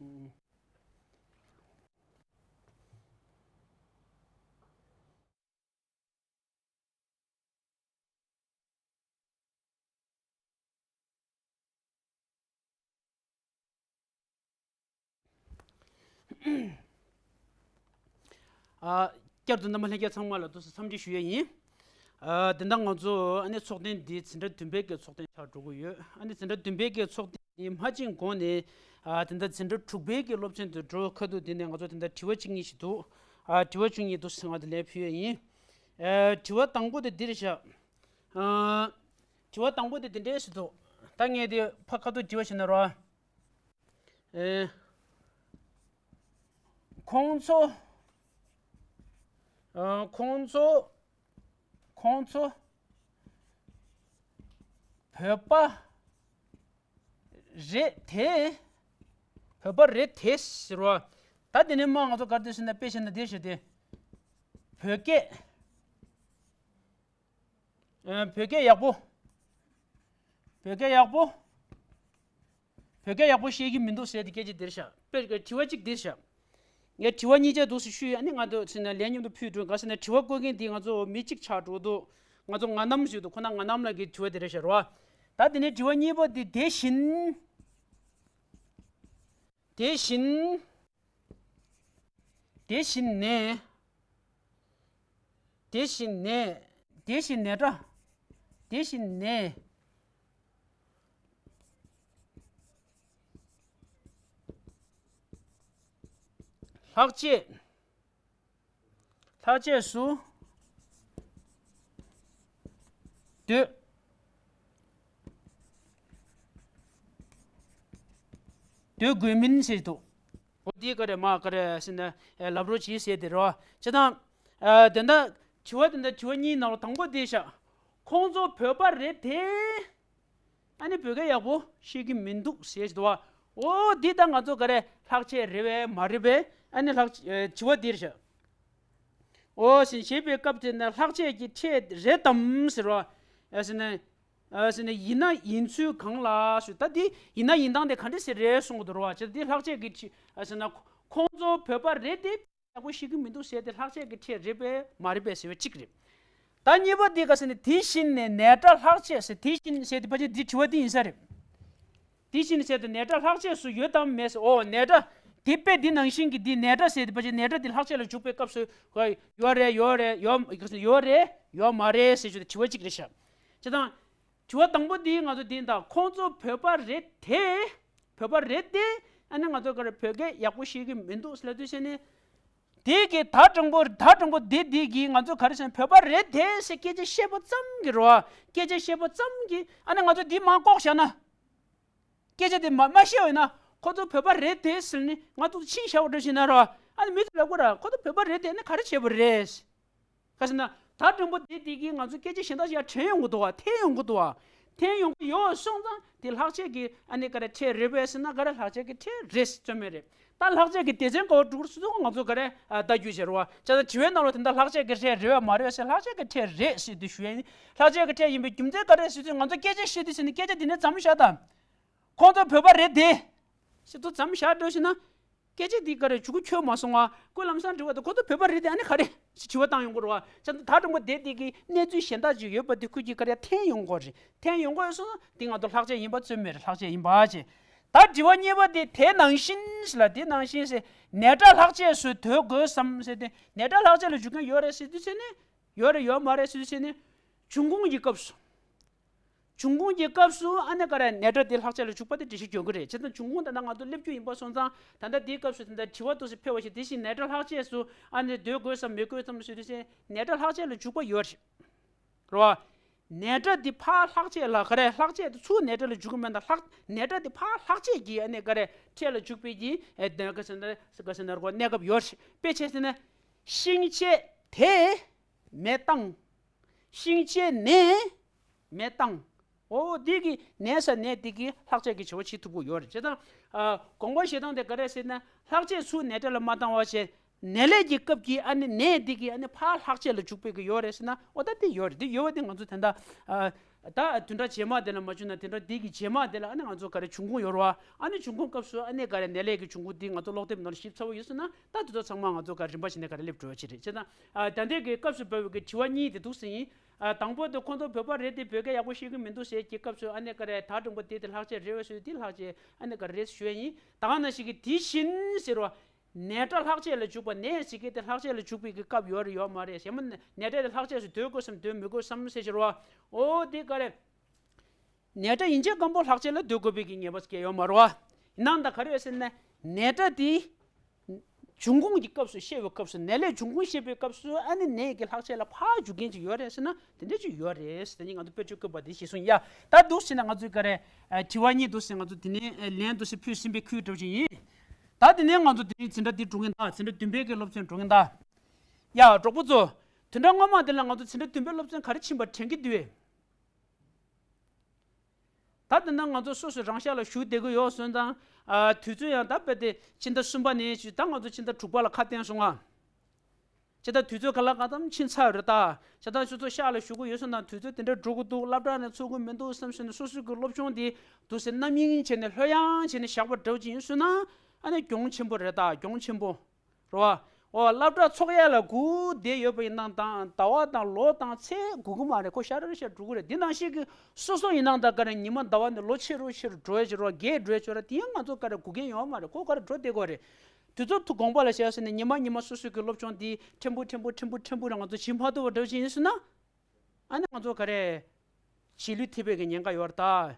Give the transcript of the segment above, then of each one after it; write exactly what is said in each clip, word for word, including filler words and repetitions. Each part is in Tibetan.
ཨ། བསྐྱར་དུ་རྣམ་པ་ལྷན་རྒྱས་ཚང་མ་ལ་ཐུགས་རྗེ་ཆེ་འཚམས་འདྲི་ཞུ་ཡས་ཡིན། ཨ། དེ་འདྲ་ང་ཚོ་ཨ་ནི་ཚོགས་ཐེངས་འདི་འཛིན་གྲྭ་བདུན་པའི་གི་ཚོགས་ཐེངས་ཆགས་འགྲོ་གི་ཡོད། ཨ་ནི་འཛིན་གྲྭ་བདུན་པའི་གི་ཚོགས་ཐེངས་འདི་མ་ཕྱིན་གོང་ནས། ཨ། དེ་འདྲ་འཛིན་གྲྭ་དྲུག་པའི་གི་སློབ་ཚན་དུ་འགྲོ་ཁ་ཐུག་འདི་ནས་ང་ཚོ་དེ་འདྲ་དྲི་བ་གཅིག་གཉིས་ཤིག་འདུག་ཨ། དྲི་བ་བཅུ་གཉིས་འདུག་ཟེར་ང་དེ་ལན་ཕུལ་ཡས་ཡིན། ཨ། དྲི་བ་དང་པོ་དེ་འདི་རེད་ཤག་ཨ། དྲི་བ་དང་པོ་དེ་འདི་འདྲས་ཞིག་འདུག་ད་ངས་དེ་ཕ་ཁ་ཐུག་དྲི་བ་ཞིག་ན་རོ། ཨེ། ཁོང་ཚོ། ཨ། ཁོང་ཚོ། ཁོང་ཚོ། བོད་པ་རེད་དེ། བོད་པ་རེད་དེ་ཟེར་བ། ད་དེ་ནས་མ་ང་ཚོ་ག་རེ་འདོད་ཟེར་ན། དཔེ་བྱས་ན་འདི་ཞིག་སྟེ། བོད་སྐད། ཨ། བོད་སྐད་ཡག་པོ། བོད་སྐད་ཡག་པོ། བོད་སྐད་ཡག་པོ་ཤེས་ཀྱི་མི་འདུག་ཟེར་ཏེ་སྐད་ཆ་འདིར་བཞག་དཔེར་དྲི་བ་གཅིག་འདིར་བཞག་ངས་དྲི་བ་གཉིས་ཆ་འདུག་སེ་ཞུས། ཨ་ནི་ང་ཚོ་ཟེར་ན་ལན་མཉམ་དུ་ཕུལ་འགྲོ། ག་ཟེར་ན་དྲི་བ་བཀོད་མཁན་འདི་ང་ཚོ་མི་གཅིག་ཆགས་འགྲོ་འདུག་ང་ཚོ་ང་རྣམ་ཞུ་འདུག་ཁོ་ན་ང་རྣམ་ལགས་ཀྱི་དྲི་བ་འདི་རེད་ཤག་རོ། ད་དེ་ནས་དྲི་བ་གཉིས་པ་འདི། དེ་བཞིན། དེ་བཞིན། དེ་བཞིན་ནས། དེ་བཞིན་ནས། དེ་བཞིན་ནས་འདྲ། དེ་བཞིན་ནས། ལྷག་བཅས། ལྷག་བཅས་སུ་སྡོད། སྡོད་དགོས་མིན་ཟེར་འདུག་འོ་འདི་ག་རེ་མ་ག་རེ་ཟེར་ན། ཨེ། ལབ་རོགས་གྱིས་ཟེར་དེ་རོ། བྱས་ཙང་། ཨ། དེ་འདྲ་དྲི་བ་དེ་འདྲ་དྲི་བ་གཉིས་ནང་ལ་དང་པོ་དེ་བཞག་ཁོང་ཚོ་བོད་པ་རེད་དེ། ཨ་ནི་བོད་སྐད་ཡག་པོ་ཤེས་ཀྱི་མི་འདུག་ཟེར་གྱི་འདུག་བ། འོ་འདི་ད་ང་ཚོ་ག་རེ་ལྷག་བཅས་རེད་པས་མ་རེད་པས། ཨ་ནི་ལྷག་ཨེ། དྲི་བ་འདིར་བཞག་འོ་ཟེར་ཞེས་པའི་སྐབས་དེ་ན་ལྷག་བཅས་ཀྱི་ཕྲད་རེད་དམ་ཟེར་བ། ཨ་ཟེར་ན། ཨ་ཟེར་ན་ཡིན་ན་ཡིན་ཚུལ་གང་ལགས་ཞུ། ད་འདི་ཡིན་ན་ཡིན་སྟངས་དེ་ག་འདྲ་ཞིག་རེད་གསུང་གི་འདུག་རོ། བྱས་ཙང་འདི་ལྷག་བཅས་ཀྱི་ཕྲད། ཨ་ཟེར་ན་ཁོང་ཚོ་བོད་པ་རེད་དེ། ཡག་པོ་ཤེས་ཀྱི་མི་འདུག་ཟེར་ཏེ་ལྷག་བཅས་ཀྱི་ཕྲད་རེད་པས་མ་རེད་པས་ཟེར་བ་གཅིག་རེད། ད་གཉིས་པ་འདི་ག་ཟེར་ན། དེ་བཞིན་ནས་ནས་སྒྲ་ལྷག་བཅས་ཟེར། དེ་བཞིན་ཟེར་ཏེ་ཕལ་ཆེར་འདི་དྲི་བ་འདི་ཡིན་ས་རེད། དེ་བཞིན་ཟེར་ཏེ་ནས་སྒྲ་ལྷག་བཅས་སུ་ཡོད་དམ་མེད་ཟེར། འོ་ནས་སྒྲ། དེ་དཔེ་འདི་ནང་བཞིན་གྱི་འདི་ནས་སྒྲ་ཟེར་ཏེ་ཕལ་ཆེར་ནས་སྒྲ་འདི་ལྷག་བཅས་ལ་འཇུག་པའི་སྐབས་སུ་ག་ཡོད་རེད། ཡོད་རེད། ཡོད་ཡོད་རེད། ཡོད་མ་རེད་ཟེར་ཞུ་ཏེ་དྲི་བ་གཅིག་རེད་ཤག་བྱས་ཙང་། དྲི་བ་དང་པོ་འདི་ང་ཚོ་འདི་ད་ཁོང་ཚོ་བོད་པ་རེད་དེ། བོད་པ་རེད་དེ། ཨ་ནི་ང་ཚོ་ག་རེ་བོད་སྐད་ཡག་པོ་ཤེས་ཀྱི་མི་འདུག་ལབ་དུས་ཟེར་ནས། དེ་གི་ད་དྲང་པོ་ད་དྲང་པོ་དེ་དེ་གི་ང་ཚོ་ག་རེ་ཟེར་ན། བོད་པ་རེད་དེ་ཟེར་སྐད་ཆ་བཤད་པ་ཙམ་གྱིས་རོ། སྐད་ཆ་བཤད་པ་ཙམ་གྱིས་ཨ་ནི་ང་ཚོ་འདི་མར་བཀོག་བཞག་ན། སྐད་ཆ་དེ་མ་མ་བཤད་པ་ཡིན་ན། ཁོ་ཚོ་བོད་པ་རེད་དེ་ཟེར་ནས་ང་ཚོ་ཕྱིན་བཞག་པ་འདྲ་ཞིག་ན་རོ། ཨ་ནི་མི་ཚོ་ལབ་དགོས་ར། ཁོ་ཚོ་བོད་པ་རེད་དེ་ཨ་ནི་ག་རེ་བྱས་པ་རེད། ག་ཟེར་ན། ད་དྲང་པོ་དེ་དེ་གིས་ང་ཚོ་སྐད་ཆ་གཞན་དག་ཞིག་ཡར་དྲན་ཡོང་གི་འདུག་བ། འཐེན་ཡོང་གི་འདུག་བ། འཐེན་ཡོང་གི་ཡོད་སོང་ཙང་དེ་ལྷག་བཅས་ཀྱི་ཨ་ནི་ག་རེ་ཕྲད་རེད་པས་ཟེར་ན། ག་རེ་ལྷག་བཅས་ཀྱི་ཕྲད་རེད་ཟེར་རྩོད་མེད་རེད། ད་ལྷག་བཅས་ཀྱི་སྡེ་ཚན་ག་པར་འགྲོ་དགོས་སུ་ང་ཚོ་ག་རེ་ཨ་ལྟ་རྒྱུ་བྱེད་རོགས། བྱས་ཙང་དྲི་བའི་ནང་ལ་དེ་འདྲ་ལྷག་བཅས་ཀྱི་ཕྲད་རེད་པས་མ་རེད་པས་ཟེར། ལྷག་བཅས་ཀྱི་ཕྲད་རེད་ཟེར་དུས་ཞུ་ཡ་ཡིན། ལྷག་བཅས་ཀྱི་ཕྲད་ཡིན་པའི་རྒྱུ་མཚན་ག་རེ་ཟེར་དུས་ང་ཚོ་སྐད་ཆ་བཤད་དུས་ཟེར་ནས་སྐད་ཆ་འདི་ནས་མཚམས་བཞག་དང་། ཁོང་ཚོ་བོད་པ་རེད་དེ། ཞེས་ཐུགས་མཚམས་བཞག་འགྲོ་ཞེ་ན། སྐད་ཆ་འདི་ག་རེ་མཇུག་གུ་འཁྱོལ་མ་སོང་བ། ཁོས་ལམ་སང་དྲི་བ་དེ་ཁོ་ཚོ་བོད་པ་རེད་དེ་ཨ་ནི་ག་རེ་ཞེས་དྲི་བ་བཏང་ཡོང་གི་རེད་བ། བྱས་ཙང་ད་དྲང་པོ་དེ་དེ་གི་གནས་ཚུལ་གཞན་དག་ཅིག་ཡོད་པ་དེ་ཁོས་ཀྱིས་ག་རེ་འཐེན་ཡོང་གི་རེད། འཐེན་ཡོང་གི་སོང་ཙང་དེ་ང་ཚོ་ལྷག་བཅས་ཡིན་པ་རྩོད་མེད་རེད། ལྷག་བཅས་ཡིན་པ་བྱས། ད་དྲི་བ་གཉིས་པ་དེ་དེ་ནང་བཞིན་ཟེར་ལ། དེ་ནང་བཞིན་ཟེར་ནས་སྒྲ་ལྷག་བཅས་སུ་སྡོད་དགོས་སམ་ཟེར་ཏེ། ནས་སྒྲ་ལྷག་བཅས་ལ་འཇུག་མཁན་ཡོད་རེད་ཟེར་དུས་ཟེར་ནས། ཡོད་རེད་ཡོད་མ་རེད་ཟེར་དུས་ཟེར་ནས། འབྱུང་ཁུངས་ཀྱི་སྐབས་སུ། འབྱུང་ཁུངས་ཀྱི་སྐབས་སུ་ཨ་ནི་ག་རེ་ནས་སྒྲ་དེ་ལྷག་བཅས་ལ་འཇུག་པ་དེ་འགྲེལ་བཤད་སྐྱོན་གྱི་རེད། བྱས་ཙང་འབྱུང་ཁུངས་ད་ལྟ་ང་ཚོ་སླེབས་རྒྱུ་ཡིན་པ་སོང་ཙང་། ད་ལྟ་དེའི་སྐབས་སུ་དེ་འདྲ་དྲི་བ་འདུག་སེ་ཕེབས་པ་ཞིག་དེ་བཞིན་ནས་སྒྲ་ལྷག་བཅས་སུ་ཨ་ནི་སྡོད་དགོས་སམ་མི་དགོས་སམ་ཞུ་དུས་ཙང་ནས་སྒྲ་ལྷག་བཅས་ལ་འཇུག་པ་ཡོད་རེད། རེད་བ། ནས་སྒྲ་འདི་ཕར་ལྷག་བཅས་ལ་ག་རེ་ལྷག་བཅས་དེ་ཚུར་ནས་སྒྲ་ལ་འཇུག་གི་མེད་ད། ལྷག་ནས་སྒྲ་འདི་ཕར་ལྷག་བཅས་ཀྱི་ཨ་ནི་ག་རེ་ཕྲད་ལ་འཇུག་པའི་གི་ཨེ་ག་ཟེར་ན་ག་ཟེར་ན་རེད་བ། གནས་སྐབས་ཡོད་རེད། དཔེ་ཆ་བཞག་ན། ཤིང་ཆས་དེ་མེ་བཏང་། ཤིང་ཆས་ནས་མེ་བཏང་། འོ་འདི་གི་ནས་ཟེར་ནས་འདི་གི་ལྷག་བཅས་ཀྱི་བྱ་བ་བྱེད་ཐུབ་ཀྱི་ཡོད་རེད། བྱས་ཙང་ཨ་དགོངས་པ་བཞེས་སྟངས་དེ་ག་རེ་ཟེར་ན། ལྷག་བཅས་ཚུར་ནས་སྒྲ་ལ་མ་བཏང་བ་བྱས། ནད་ལས་ཀྱི་སྐབས་ཀྱི་ཨ་ནི་ནད་འདི་གི་ཨ་ནི་ཕར་ལྷག་བཅས་ལ་འཇུག་པའི་གི་ཡོད་རེད་ཟེར་ན། འོ་ད་དེ་ཡོད་རེད། དེ་ཡོད་པ་དེ་ང་ཚོ་ད་ལྟ་ཨ་ད་བདུན་ཕྲག་རྗེས་མ་དེ་ལ་མ་བྱུང་ན་བདུན་ཕྲག་འདི་གི་རྗེས་མ་དེ་ལ་ཨ་ནི་ང་ཚོ་ག་རེ་འབྱུང་ཁུངས་ཡོད་རེད་བ། ཨ་ནི་འབྱུང་ཁུངས་སྐབས་སུ་ཨ་ནི་ག་རེ་ནད་ལས་ཀྱི་འབྱུང་ཁུངས་འདི་ང་ཚོ་ཀློག་དེབ་ནང་ལ་ཞིབ་ཚགས་པོ་ཡོད་ཟེར་ན། ད་དེ་ཚོ་ཚང་མ་ང་ཚོ་ག་རེ་རིམ་པ་བྱས་ནས་ག་རེ་སླེབས་འགྲོ་བ་ཅིག་རེད། བྱས་ཙང་ཨ་ད་ལྟའི་གི་སྐབས་སུ་བབས་པའི་གི་དྲི་བ་གཉིས་དེ་འདུག་ཟེར་ཡིན། ཨ་དང་པོ་དེ་ཁོང་ཚོ་བོད་པ་རེད་དེ་བོད་སྐད་ཡག་པོ་ཤེས་ཀྱི་མི་འདུག་ཟེར་གྱི་སྐབས་སུ་ཨ་ནི་ག་རེ་ད་དྲང་པོ་དེ་དེ་ལྷག་བཅས་རེད་བས་སུ་དེ་ལྷག་བཅས་ཨ་ནི་ག་རེ་རེད་ཞུ་ཡ་ཡིན། ད་ག་ནང་བཞིན་གྱི་དེ་བཞིན་ཟེར་བ། ནད་སྒྲ་ལྷག་བཅས་ལ་འཇུག་པ། ནད་ཟེར་གྱི་དེ་ལྷག་བཅས་ལ་འཇུག་པའི་གི་སྐབས་ཡོད་རེད་ཡོད་མ་རེད་ཟེར་མ། ནད་སྒྲ་དེ་ལྷག་བཅས་སུ་སྡོད་དགོས་སམ་སྡོད་མི་དགོས་སམ་ཟེར་ཕྱིར་བ། འོ་དེ་ག་རེ། ནད་སྒྲ་ཡན་ཆད་སྐམ་པོ་ལྷག་བཅས་ལ་སྡོད་དགོས་པའི་གི་ངེས་པ་ཟེར་གྱི་ཡོད་མ་རེད་བ། ཡིན་ནའང་ད་ག་རེ་ཡོད་ཟེར་ན། ནད་སྒྲ་དེ་འབྱུང་ཁུངས་ཀྱི་སྐབས་སུ་བཤད་པའི་སྐབས་སུ། ནད་ལས་འབྱུང་ཁུངས་བཤད་པའི་སྐབས་སུ་ཨ་ནི་ནད་ཀྱི་ལྷག་བཅས་ལ་ཕར་འཇུག་མཁན་ཅིག་ཡོད་རེད་ཟེར་ན་དེ་འདྲ་ཅིག་ཡོད་རེད། དེ་ནི་ང་ཚོ་དཔེར་བརྗོད་བཀོད་པ་དེ་གཞིར་བཟུང་ཡ། ད་འདུག་ཟེར་ན་ང་ཚོས་ག་རེ། ཨ་དྲི་བ་གཉིས་འདུག་ཟེར། ང་ཚོ་དེ་ནས་ཨ་ལན་འདུག་ཟེར་ཕུལ་ཟིན་པའི་ཁུལ་འགྲོ་བཞིན་ཡིན། ད་དེ་ནས་ང་ཚོ་དེ་རིང་འཛིན་གྲྭ་འདི་སྒྲུབ་མཁན་དང་འཛིན་གྲྭ་བདུན་པའི་གི་སློབ་ཚན་སྒྲུབ་མཁན་དང་། ཡ་གྲོགས་པོ་ཚོ། བདུན་ཕྲག་སྔོན་མ་དེ་ལ་ང་ཚོ་འཛིན་གྲྭ་བདུན་པའི་སློབ་ཚན་ག་རེ་ཕྱིན་པ་དྲན་གྱི་འདུག་གས། ད་དེ་ན་ང་ཚོ་སོ་སོའི་རང་ཤག་ལ་བཞུགས་བསྡད་ཀྱི་ཡོད་སོང་ཙང་། ཨ་དུས་ཚོད་ཡང་ད་དཔེ་དེ་ཕྱི་ཟླ་གསུམ་པ་ནས་བྱས། ད་ང་ཚོ་ཕྱི་ཟླ་དྲུག་པ་ལ་ཁ་གཏན་སོང་ང་། ཕྱི་ཟླ་དུས་ཚོད་ག་ལ་གང་ཙམ་ཕྱིན་ཚར་རེད་ད། ཕྱི་ཟླ་སོ་སོ་ཤག་ལ་བཞུགས་ཀྱི་ཡོད་སོང་ན་དུས་ཚོད་དེ་འདྲ་འགྲོ་གི་འདུག་སློབ་གྲྭ་ནས་ཚུགས་ཀྱི་མི་འདུག་བསམ་སོང་ན་སོ་སོའི་གི་སློབ་སྦྱོང་དེ་འདུག་སེ་རྣམ་གཡེང་བྱས་ནས་ལྷོད་ཡངས་བྱས་ནས་བཞག་པ་འདྲ་བོ་ཅིག་ཡིན་སོང་ན། ཨ་ནི་གྱོང་ཆེན་པོ་རེད་ད། གྱོང་ཆེན་པོ། རེད་བ། འོ་སློབ་གྲྭ་ཚུགས་ཡ་ལ་སྒུག་བསྡད་ཡོད་པ་ཡིན་ན་ད་ཟླ་བ་དང་ལོ་དང་ཚེ་སྒུག་གི་མ་རེད། ཁོ་ཤར་རེ་ཤར་འགྲོ་གི་རེད། འདི་ནང་བཞིན་གྱི་སོ་སོ་ཡིན་ན་ད་ག་རེ་ཉི་མ་ཟླ་བ་ནས་ལོ་ཆེ་རུ་ཆེ་རུ་འགྲོ་ཡ་ཅིག་རེད་བ། རྒས་འགྲོ་ཡ་ཅིག་རེད་བ། དེ་ཡང་ང་ཚོ་ག་རེ་སྒུག་མཁན་ཡོད་མ་རེད། ཁོ་ག་རེ་འགྲོ་བསྡད་དགོས་རེད། དུས་ཚོད་དུ་དགོངས་པ་ལ་བཞག་ཟེར་ནས་ཉི་མ་ཉི་མ་སོ་སོའི་གི་སློབ་སྦྱོང་འདི་ཕྲན་བུ་ཕྲན་བུ་ཕྲན་བུ་ཕྲན་བུ་རེ་ང་ཚོ་བྱེད་མ་ཐུབ་པ་འདྲ་བོ་ཅིག་ཡིན་སོང་ན། ཨ་ནི་ང་ཚོ་ག་རེ། རྗེས་ལུས་ཐེབས་པའི་གི་ཉེན་ཁ་ཡོད་རེད་ད།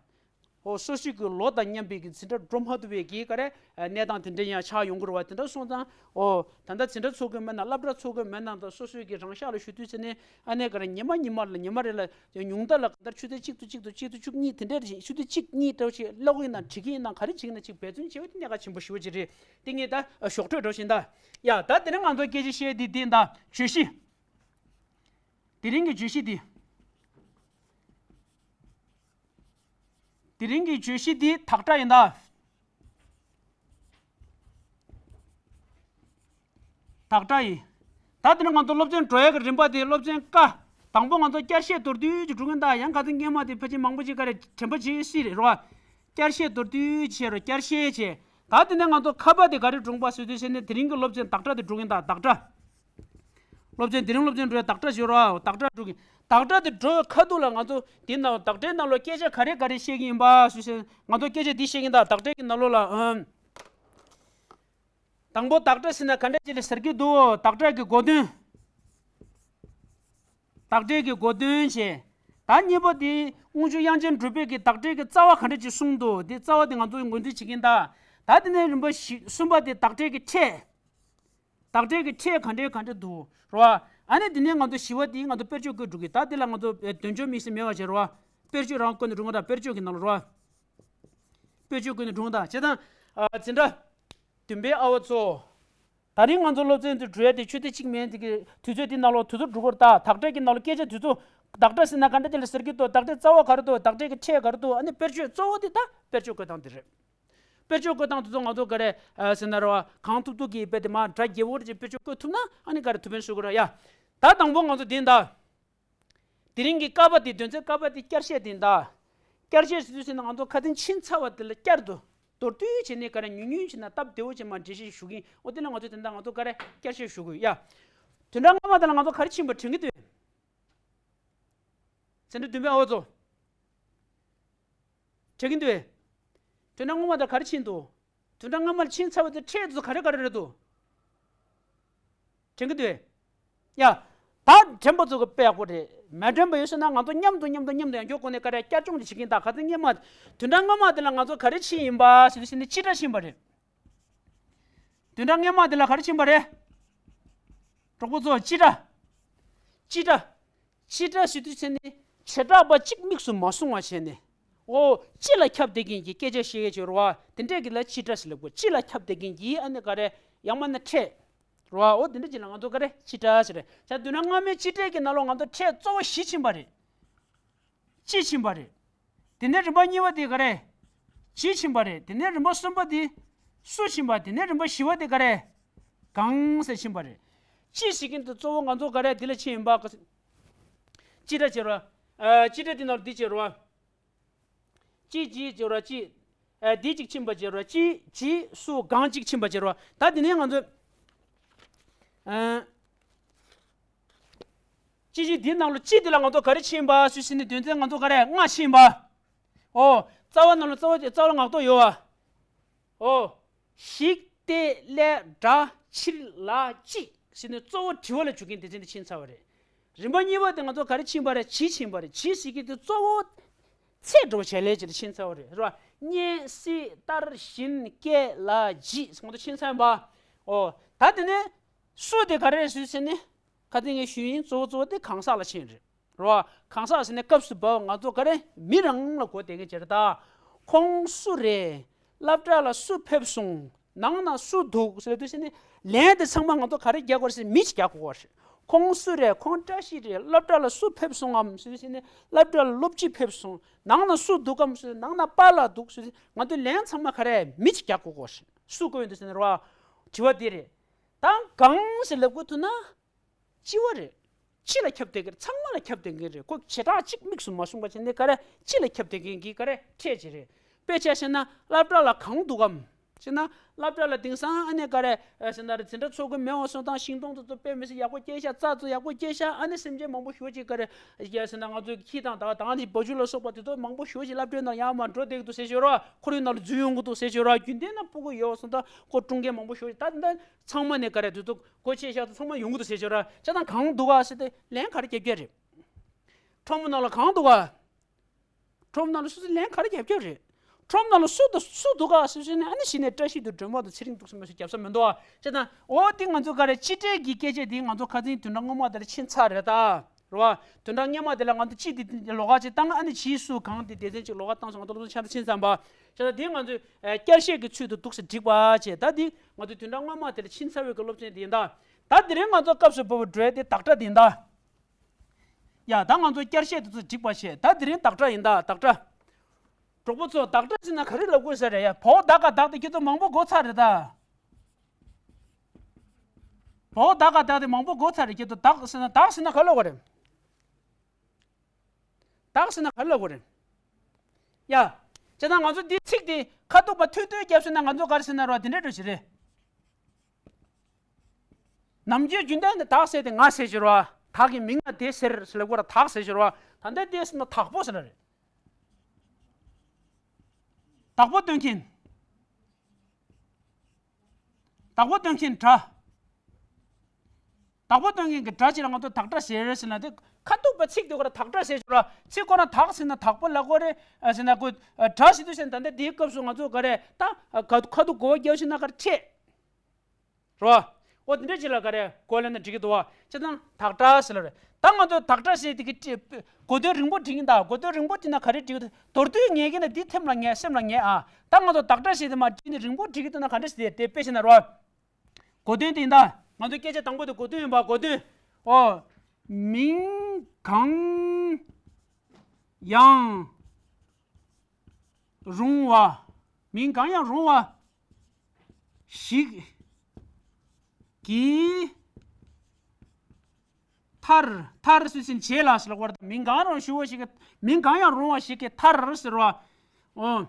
འོ་སོ་སོའི་གི་ལོ་དང་མཉམ་པའི་གི་འཛིན་གྲྭ་འགྲོ་མ་ཐུབ་པའི་གི་ག་རེ། ཨ་གནས་སྟངས་དེ་འདྲ་ཡང་ཆགས་ཡོང་གི་རེད་བ། དེ་འདྲ་སོང་ཙང་འོ་ད་ལྟ་འཛིན་གྲྭ་ཚུགས་ཀྱི་མེད་ན་སློབ་གྲྭ་ཚུགས་ཀྱི་མེད་ན་ད་སོ་སོའི་གི་རང་ཤག་ལ་བཞུགས་དུས་ཚེ་ནས་ཨ་ནི་ག་རེ་ཉི་མ་ཉི་མ་ལ་ཉི་མ་རེ་ལ་ཉུང་མཐའ་ལ་གང་ལྟར་ཆུ་ཚོད་གཅིག་ཏུ་གཅིག་ཏུ་གཅིག་ཏུ་བཅུ་གཉིས་དེ་འདྲ་རེ་ཆུ་ཚོད་གཅིག་གཉིས་འདྲ་བོ་ཞིག་ཀློག་གི་ཡིན་ན་འབྲི་གི་ཡིན་ན་ག་རེ་བྱེད་ཀྱི་ཡིན་ན་ཅིག་འབད་བརྩོན་བྱེད་པ་དེ་གནད་འགག་ཆེན་པོ་ཞེ་པོ་ཅིག་རེད། དེ་ངས་ད་ཞོགས་འཕྲོས་འགྲོ་བཞིན་ད། ཡ་ད་དེ་རིང་ང་ཚོ་སྐད་ཆ་བཤད་དེ་དེ་ད་བརྗོད་གཞི། དེ་རིང་གི་བརྗོད་གཞི་འདི། དེ་རིང་གི་བརྗོད་གཞི་འདི་བདག་སྒྲ་ཡིན་ད། བདག་སྒྲ་ཡིན། ད་དེ་རིང་ང་ཚོ་སློབ་ཚན་འགྲོ་ཡ་གི་རིམ་པ་དེ་སློབ་ཚན་ཀ། དང་པོ་ང་ཚོ་བསྐྱར་བཤད་མདོར་བསྡུས་ཀྱི་སྒྲུབ་མཁན་ད། ཡང་ཁ་སང་སྔོན་མ་དེ་ཕལ་ཆེར་མང་པོ་ཅིག་ག་རེ་དྲན་པ་བརྗེད་སྲིད་རེད་རོ། བསྐྱར་བཤད་མདོར་བསྡུས་བྱས་རོ། བསྐྱར་བཤད་བྱས། ད་དེ་ནས་ང་ཚོ་ཁ་པ་དེ་ག་རེ་སྒྲུང་པ་བཟོས་དུས་ཟེར་ནས་དེ་རིང་གི་སློབ་ཚན་བདག་སྒྲ་དེ་སྒྲུབ་མཁན་ད་བདག་སྒྲ། སློབ་ཚན་དེ་རིང་སློབ་ཚན་འགྲོ་ཡ་བདག་སྒྲ་ཞུ་རོགས། བདག་སྒྲ་འགྲོ་གི། བདག་སྒྲ་དེ་འགྲོ་ཁ་ཐུག་ལ་ང་ཚོ་དེ་ནང་བདག་སྒྲའི་ནང་ལོགས་སྐད་ཆ་ག་རེ་ག་རེ་བཤད་ཀྱི་ཡིན་པ་སུ་ཞིག་ང་ཚོ་སྐད་ཆ་འདི་བཤད་ཀྱི་ཡིན་ད། བདག་སྒྲའི་གི་ནང་ལོགས་ལ་ཨམ། དང་པོ་བདག་སྒྲ་ཟེར་ན་ག་འདྲ་ཅིག་ལ་ཟེར་གྱི་འདུག་བདག་སྒྲ་གི་གོ་དོན། བདག་སྒྲའི་གི་གོ་དོན་བྱས། ད་གཉིས་པ་དེ་དབུང་ཆོས་དབྱངས་ཅན་གྲུབ་པའི་གི་བདག་སྒྲའི་གི་རྩ་བ་ག་འདྲ་ཅིག་གསུངས་འདུག་དེ་རྩ་བ་དེ་ང་ཚོ་ངོས་འཛིན་བྱེད་ཀྱི་ཡིན་ད། ད་དེ་ནས་རིམ་པ་བཞི་གསུམ་པ་དེ་བདག་སྒྲའི་གི་ཕྲད། བདག་སྒྲའི་གི་ཕྲད་ག་འདྲའི་ག་འདྲ་འདུག་རོ། ཨ་ནི་དེ་ནས་ང་ཚོ་བཞི་བ་དེ་ང་ཚོ་དཔེར་བརྗོད་བཀོད་འགྲོ་གི། ད་དེ་ལ་ང་ཚོ་དོན་འཁྱོལ་དམིགས་བསལ་མེད་པ་བྱེད་རོ། དཔེར་བརྗོད་རང་བཀོད་ནས་འགྲོ་ང་ད། དཔེར་བརྗོད་ཀྱི་ནང་ལ་རོ། དཔེར་བརྗོད་བཀོད་ནས་འགྲོ་ང་ད། བྱས་ཙང་། ཨ་འཛིན་གྲྭ་བདུན་པའི་ཨ་བ་ཚོ། ད་རིང་ང་ཚོ་སློབ་ཚན་དུ་འགྲོ་ཡ་དེ་ཆུ་ཚོད་གཅིག་མིན་དེ་གི་དུས་ཚོད་དེ་ནང་ལོགས་དུས་ཚོད་འགྲོ་གི་རེད་ད། བདག་སྒྲ་གི་ནང་ལོགས་སྐད་ཆ་དུས་ཚོད། བདག་སྒྲ་ཟེར་ན་ག་འདྲ་དེ་ལ་ཟེར་གྱི་འདུག་བདག་སྒྲའི་གི་ཕྲད་ག་རེ་འདུག་བདག་སྒྲའི་རྩ་བ་ག་རེ་འདུག་ཨ་ནི་དཔེར་བརྗོད་གཙོ་བོ་དེ་ད་དཔེར་བརྗོད་བཀོད་སྟངས་དེ་རེད། དཔེར་བརྗོད་བཀོད་སྟངས་དེ་ཚོ་ང་ཚོ་ག་རེ་ཟེར་ན་རེད་བ། གང་ཐུབ་ཐུབ་ཀྱིས་དཔེ་དེ་མ་སྒྲ་རྒྱས་པོ་རེ་ཅིག་དཔེར་བརྗོད་བཀོད་ཐུབ་ན་ཨ་ནི་ག་རེ་ཐུབ་པ་ཡིན་ཞུ་གི་རེད་ཡ། ད་དང་པོ་ང་ཚོ་འདི་ད། དེ་རིང་གི་ཀ་པ་དེ་དོན་ཚན་ཀ་པ་དེ་བསྐྱར་བཤད་དེ་ཡིན་ད། བསྐྱར་བཤད་ཟེར་དུས་ཟེར་ན་ང་ཚོ་ཁ་སང་ཕྱིན་ཚར་བ་དེ་ལ་བསྐྱར་དུ་མདོར་བསྡུས་བྱས་ནས་ག་རེ་ཉུང་ཉུང་བྱས་ན་སྟབས་བདེ་བོ་བྱས་མ་འགྲེལ་བཤད་ཞུ་གི་ཡིན། འོ་དེ་ལ་ང་ཚོ་དེ་འདྲ་ང་ཚོ་ག་རེ་བསྐྱར་བཤད་ཞུ་དགོས་ཡ། དོན་དག་སྔ་མ་དེ་ལ་ང་ཚོ་ག་རེ་ཕྱིན་པ་དྲན་གྱི་འདུག་འཛིན་གྲྭ་བདུན་པའི་ཨ་བ་ཚོ། དྲན་གྱི་འདུག་དོན་དག་སྔ་མ་དེ་ལ་ག་རེ་ཕྱིན་འདུག་དོན་དག་སྔ་མ་ལ་ཕྱིན་ཚར་བ་དེ་ཕྲད་དེ་ཚོ་ག་རེ་ག་རེ་རེད་འདུག་དྲན་གྱི་འདུག་ཡ། ད་དྲན་པ་ཚོ་གི་དཔེ་ཡག་པོ་རེད། མ་དྲན་པ་ཡོད་ཟེར་ན་ང་ཚོ་མཉམ་དུ་མཉམ་དུ་མཉམ་དུ་ཡང་སྐྱོར་སྒོ་ནས་ག་རེ་བསྐྱར་སྦྱོང་དེ་བྱེད་ཀྱི་ཡིན་ད། ག་ཚོད་སྔོན་མ་དོན་དག་སྔ་མ་དེ་ལ་ང་ཚོ་ག་རེ་ཕྱིན་ཡིན་པ་ཟེར་དུས་ཟེར་ནས་སྤྱི་སྒྲ་ཕྱིན་པ་རེད། དོན་དག་སྔོན་མ་དེ་ལ་ག་རེ་ཕྱིན་པ་རེད། གྲོགས་པོ་ཚོ་སྤྱི་སྒྲ། སྤྱི་སྒྲ། སྤྱི་སྒྲ་ཟེར་དུས་ཟེར་ནས་བྱེ་བྲག་པ་གཅིག་དམིགས་སུ་མ་སོང་བ་བྱས་ནས། འོ། སྤྱི་ལ་ཁྱབ་བསྡད་མཁན་གྱི་སྐད་ཆ་བཤད་ཡས་ཅིག་རེད་བ། དེ་འདྲས་ཀྱི་ལ་སྤྱི་སྒྲ་ཟེར་ལབ་དགོས། སྤྱི་ལ་ཁྱབ་བསྡད་མཁན་གྱི་ཨ་ནི་ག་རེ། ཡང་མིན་ན་ཕྲད། རེད་བ། འོ་དེ་འདྲ་ཅིག་ལ་ང་ཚོ་ག་རེ་སྤྱི་སྒྲ་ཟེར་རེད། ད་དོན་དག་སྔ་མའི་སྤྱི་སྒྲ་གི་ནང་ལོགས་ང་ཚོ་ཕྲད་གཙོ་བོ་བཞི་ཕྱིན་པ་རེད། སྤྱི་ཕྱིན་པ་རེད། དེ་ནས་རིམ་པ་གཉིས་པ་དེ་ག་རེ། སྤྱི་ཕྱིན་པ་རེད། དེ་ནས་རིམ་པ་གསུམ་པ་དེ་སུ་ཕྱིན་པ། དེ་ནས་རིམ་པ་བཞི་པ་དེ་ག་རེ། གང་ཟེར་ཕྱིན་པ་རེད། ཅི་ཟེར་མཁན་དེ་གཙོ་བོ་ང་ཚོ་ག་རེ་འདི་ལ་ཕྱིན་ཡིན་པ། ཅི་སྒྲ་བྱེད་རོ། ཨ། ཅི་སྒྲ་འདི་ནང་འདི་བྱེད་རོ། ཅི་ཇི་བྱེད་རོ་ཅི། ཨ། འདི་གཅིག་ཕྱིན་པ་བྱེད་རོ། ཅི་ཇི་སུ་གང་གཅིག་ཕྱིན་པ་བྱེད་རོ། ད་འདི་ནས་ང་ཚོ། ཨ། ཅི་ཇི་འདི་ནང་ལ་ཅི་འདི་ལ་ང་ཚོ་ག་རེ་ཕྱིན་པ་ཟེར་ཟེར་ནས་དོན་ཚན་ང་ཚོ་ག་རེ་ལྔ་ཕྱིན་པ། ཨོ། རྩ་བ་ནང་ལ་རྩ་བ་རྩ་བ་ལ་ངག་ཐོག་ཡོད་བ། ཨོ། ཞིག་སྟེ་ལས་སྒྲ་ཕྱིར་ལ་ཅི་ཟེར་ནས་གཙོ་བོ་དྲི་བ་ལ་འཇུག་མཁན་སྡེ་ཚན་དེ་ཕྱིན་ཚར་བ་རེད། རིམ་པ་གཉིས་པ་དེ་ང་ཚོ་ག་རེ་ཕྱིན་པ་རེད། ཇི་ཕྱིན་པ་རེད། ཇི་ཟེར་མཁན་དེ་གཙོ་བོ་ཚེ་འགྲོ་བྱེད་ལས་ཅི་ལ་ཕྱིན་ཚར་བ་རེད། རེད་བ། སྙན་སྲིད་ལྟར་བཞིན་སྐད་ལ་ཇི་ཟེར་ང་ཚོ་ཕྱིན་ཚར་ཡིན་པ། ཨོ། ད་དེ་ནས་སུ་དེ་ག་རེ་རེད་ཟེར་ཟེར་ནས་ཁ་སང་ངས་ཞུས་ཡིན། གཙོ་བོ་གཙོ་བོ་དེ་གང་ཟག་ལ་ཕྱིན་རེད། རོ། གང་ཟག་ཟེར་ནས་སྐབས་སུ་བབ་ང་ཚོ་ག་རེ་མི་རང་ལ་གོ་བདེ་མཁན་བྱེད་རེད་ད། ཁོང་སུ་རེད། སློབ་གྲྭ་ལ་སུ་ཕེབས་སོང་། ནང་ན་སུ་འདུག་ཟེར་དུས་ཟེར་ནས་ལན་དེ་ཚང་མ་ང་ཚོ་ག་རེ་རྒྱག་དགོས་རེད་ཟེར་མི་ཞིག་རྒྱག་དགོས་རེད། ཁོང་སུ་རེད། ཁོང་བཀྲ་ཤིས་རེད། སློབ་གྲྭ་ལ་སུ་ཕེབས་སོང་ངམ་ཟེར་དུས་ཟེར་ནས་སློབ་གྲྭ་ལ་སློབ་སྤྱི་ཕེབས་སོང་། ནང་ན་སུ་འདུག་གམ་ཟེར་ནང་ན་པཱ་ལགས་འདུག་ཟེར་ནས་ང་ཚོ་ལན་ཚང་མ་ག་རེ་མི་ཞིག་རྒྱག་དགོས་རེད། སུ་དགོས་ཡོད་འདུག་ཟེར་ནས་རོ། དྲི་བ་འདི་རེད། ད་གང་ཟེར་ལབ་དགོས་ཐུག་ན། སྤྱི་བ་རེད། སྤྱི་ལ་ཁྱབ་བསྡད་ཀྱི་རེད། ཚང་མ་ལ་ཁྱབ་བསྡད་མཁན་རེད། ཁོ་བྱེ་བྲག་གཅིག་དམིགས་སུ་མ་སོང་བ་བྱས་ནས་ག་རེ་སྤྱི་ལ་ཁྱབ་བསྡད་མཁན་གྱི་ག་རེ་ཕྲད་ཅིག་རེད། དཔེ་ཆ་བཞག་ན་སློབ་གྲྭ་ལ་གང་འདུག་གམ། བྱས་ན་སློབ་གྲྭ་ལ་དེང་སང་ཨ་ནི་ག་རེ་ཨ་ཟེར་ན་རེད། འཛིན་གྲྭ་ཚོགས་ཀྱི་མེད་པ་སོང་ཙང་ཤིང་སྡོང་དེ་ཚོ་དཔེ་མི་སྲིད་ཡག་པོ་སྐྱེས་ཤག་རྩྭ་ཚོ་ཡག་པོ་སྐྱེས་ཤག་ཨ་ནི་སེམས་ཅན་མང་པོ་ཞེ་པོ་ཅིག་ག་རེ་ཨ་ཟེར་ན་ང་ཚོའི་ཁྱི་དང་བདག་དང་ནི་བ་ཕྱུགས་ལ་སོགས་པ་དེ་ཚོ་མང་པོ་ཞེ་པོ་ཅིག་སློབ་གྲྭའི་ནང་ཡར་མར་འགྲོ་བསྡད་ཀྱི་འདུག་ཟེར་ཤོད་རོགས། ཁོར་ཡུག་ནང་ལ་འཛུལ་ཡོང་གི་འདུག་ཟེར་ཤོད་རོགས། རྒྱུན་ལྡན་ན་སྤུ་གུ་ཡོད་པ་སོང་ཙང་ཁོ་ཀྲུང་རྒན་མང་པོ་ཞེ་པོ་ཅིག་ད་ད། ཚང་མ་ནས་ག་རེ་དུས་ཚོད་སྒོ་ཕྱེ་བཞག་ཚང་མ་ཡོང་གི་འདུག་ཟེར་ཤོད་ར། བྱས་ཙང་གང་འདུག་ག་ཟེར་ཏེ་ལན་ག་རེ་རྒྱབ་རྒྱུ་རེད། ཁྲོམ་ནང་ལ་གང་འདུག་ག་ཁྲོམ་ནང་ལ་སུ་སུ་ལན་ག་རེ་རྒྱབ་རྒྱུ་རེད། ཁྲོམ་ནང་ལ་སུ་དང་སུ་འདུག་ག་ཟེར་ཟེར་ནས་ཨ་ནི་གཞི་ནས་བཀྲ་ཤིས་འདུག་སྒྲོལ་མ་འདུག་ཚེ་རིང་འདུག་ཟེར་མ་ཟེར་རྒྱབ་ས་མི་འདུག་ག་བྱས་ཙང་འོ་དེ་ང་ཚོ་ག་རེ་སྤྱི་སྒྲའི་གི་སྐད་ཆ་དེ་ང་ཚོ་ཁ་སང་བདུན་ཕྲག་སྔོན་མ་དེ་ལ་ཕྱིན་ཚར་རེད་ད། རེད་བ། བདུན་ཕྲག་སྔོན་མ་དེ་ལ་ང་ཚོ་སྤྱི་དེ་ལོགས་ཀ་ཅིག་བཏང་། ཨ་ནི་ཇི་སུ་གང་དེ་སྡེ་ཚན་ཅིག་ལོགས་ཀ་བཏང་སོང་། ང་ཚོ་སློབ་སྦྱོང་ཆ་ཚང་ཕྱིན་ཚར་བ། བྱས་ཙང་དེ་ང་ཚོས་ཨ་བསྐྱར་བཤད་ཀྱི་ཚུལ་དུ་འདུག་སེ་བསྒྲིགས་པ་བྱས། ད་འདི་ང་ཚོ་བདུན་ཕྲག་སྔོན་མ་དེ་ལ་ཕྱིན་ཚར་བའི་གི་སློབ་ཚན་དེ་ཡིན་ད། ད་དེ་རིང་ང་ཚོ་སྐབས་སུ་བབས་པ་འགྲོ་ཡ་དེ་བདག་སྒྲ་དེ་ཡིན་ད། ཡ་ད་ང་ཚོ་བསྐྱར་བཤད་དེ་ཚོ་བསྒྲིགས་པ་བྱས། ད་དེ་རིང་བདག་སྒྲ་ཡིན་ད། བདག་སྒྲ། གྲོགས་པོ་ཚོ་བདག་སྒྲ་ཟེར་ན་ག་རེ་ལབ་དགོས་ས་རེད་ཡ། བའོ་ད་ག་བདག་དེ་ཁྱེད་ཚོ་མང་པོ་གོ་ཚར་རེད་ད། བའོ་ད་ག་བདག་དེ་མང་པོ་གོ་ཚར་རེད། ཁྱེད་ཚོ་བདག་ཟེར་ན་བདག་ཟེར་ན་ག་ལབ་དགོས་རེད། བདག་ཟེར་ན་ག་རེ་ལབ་དགོས་རེད། ཡ། བྱས་ཙང་ང་ཚོ་འདི་ཚིག་འདི་ཁ་ཐུག་པ་ཐུང་ཐུང་བརྒྱབ་ཟེར་ན་ང་ཚོ་ག་རེ་ཟེར་ན་རོ། དེ་འདྲ་འདྲ་ཞིག་རེད། ནམ་རྒྱུན་རྒྱུན་ལྡན་དུ་བདག་ཟེར་དེ་ང་ཟེར་ཞིག་རོ། བདག་གི་མིང་ལ་དེ་ཟེར་ཟེར་ལབ་དགོས་ར། བདག་ཟེར་ཞིག་རོ། ད་ལྟ་དེ་ཟེར་ན་བདག་པོ་ཟེར་ན་རེད། བདག་པོ་སྟོན་མཁན། བདག་པོ་སྟོན་མཁན་སྒྲ། བདག་པོ་སྟོན་མཁན་གྱི་སྒྲ་ཅིག་ལ་ང་ཚོ་བདག་སྒྲ་ཟེར་ཟེར་ན་དེ་ཁ་ཐུག་པ་ཚིག་དེ་ཁོ་ར་བདག་སྒྲ་ཟེར་ཞོར་ལ་ཚིག་ཁོ་ན་བདག་ཟེར་ན་བདག་པོ་ལ་ཁོ་རེ་ཟེར་ན་ཁོ་སྒྲ་ཟེར་དུས་ཟེར་ན་ད་ལྟ་དེའི་སྐབས་སུ་ང་ཚོ་ག་རེ་ད་ཁ་ཁ་ཐུག་གོ་བ་རྒྱག་ཤེས་ན་ག་རེ་ཁྲེད། རོ། འོ་དེ་འདྲ་ཅིག་ལ་ག་རེ་གོ་ལེན་ན་འགྲིག་གི་འདུག་བ། ཅེ་དང་བདག་སྒྲ་ཟེར་ལ་རེད། ད་ང་ཚོ་བདག་སྒྲ་ཟེར་དེ་གི་གོ་དོན་རིང་པོ་འགྲིག་གི་འདུག་གོ་དོན་རིང་པོ་འགྲིག་ན་ག་རེ་འགྲིག་གི་འདུག་མདོར་བསྡུས་ངེས་ཀྱི་ན་འདི་ཐེམ་ལ་ངེས་སེམས་ལ་ངེས་ཨ། ད་ང་ཚོ་བདག་སྒྲ་ཟེར་དེ་མ་འགྲིག་ནི་རིང་པོ་འགྲིག་གི་འདུག་ན་ག་འདྲ་ཟེར་དེ་དཔེ་བཤད་ན་རོ། གོ་དོན་དེ་ཡིན་ད། ང་ཚོ་སྐད་ཆ་དང་པོ་དེ་གོ་དོན་ཡིན་པ། གོ་དོན། ཨོ། མིང་གང་ཡང་རུང་བ། མིང་གང་ཡང་རུང་བ་ཞིག་གི་མཐར། མཐར་སུ་ཟིན་བྱེད་ལ་ཟེར་ལ་བར། མིང་གང་རུང་ཞུ་བ་ཞིག་གི། མིང་གང་ཡང་རུང་བ་ཞིག་གི་མཐར་ཟེར་བ། ཨོ།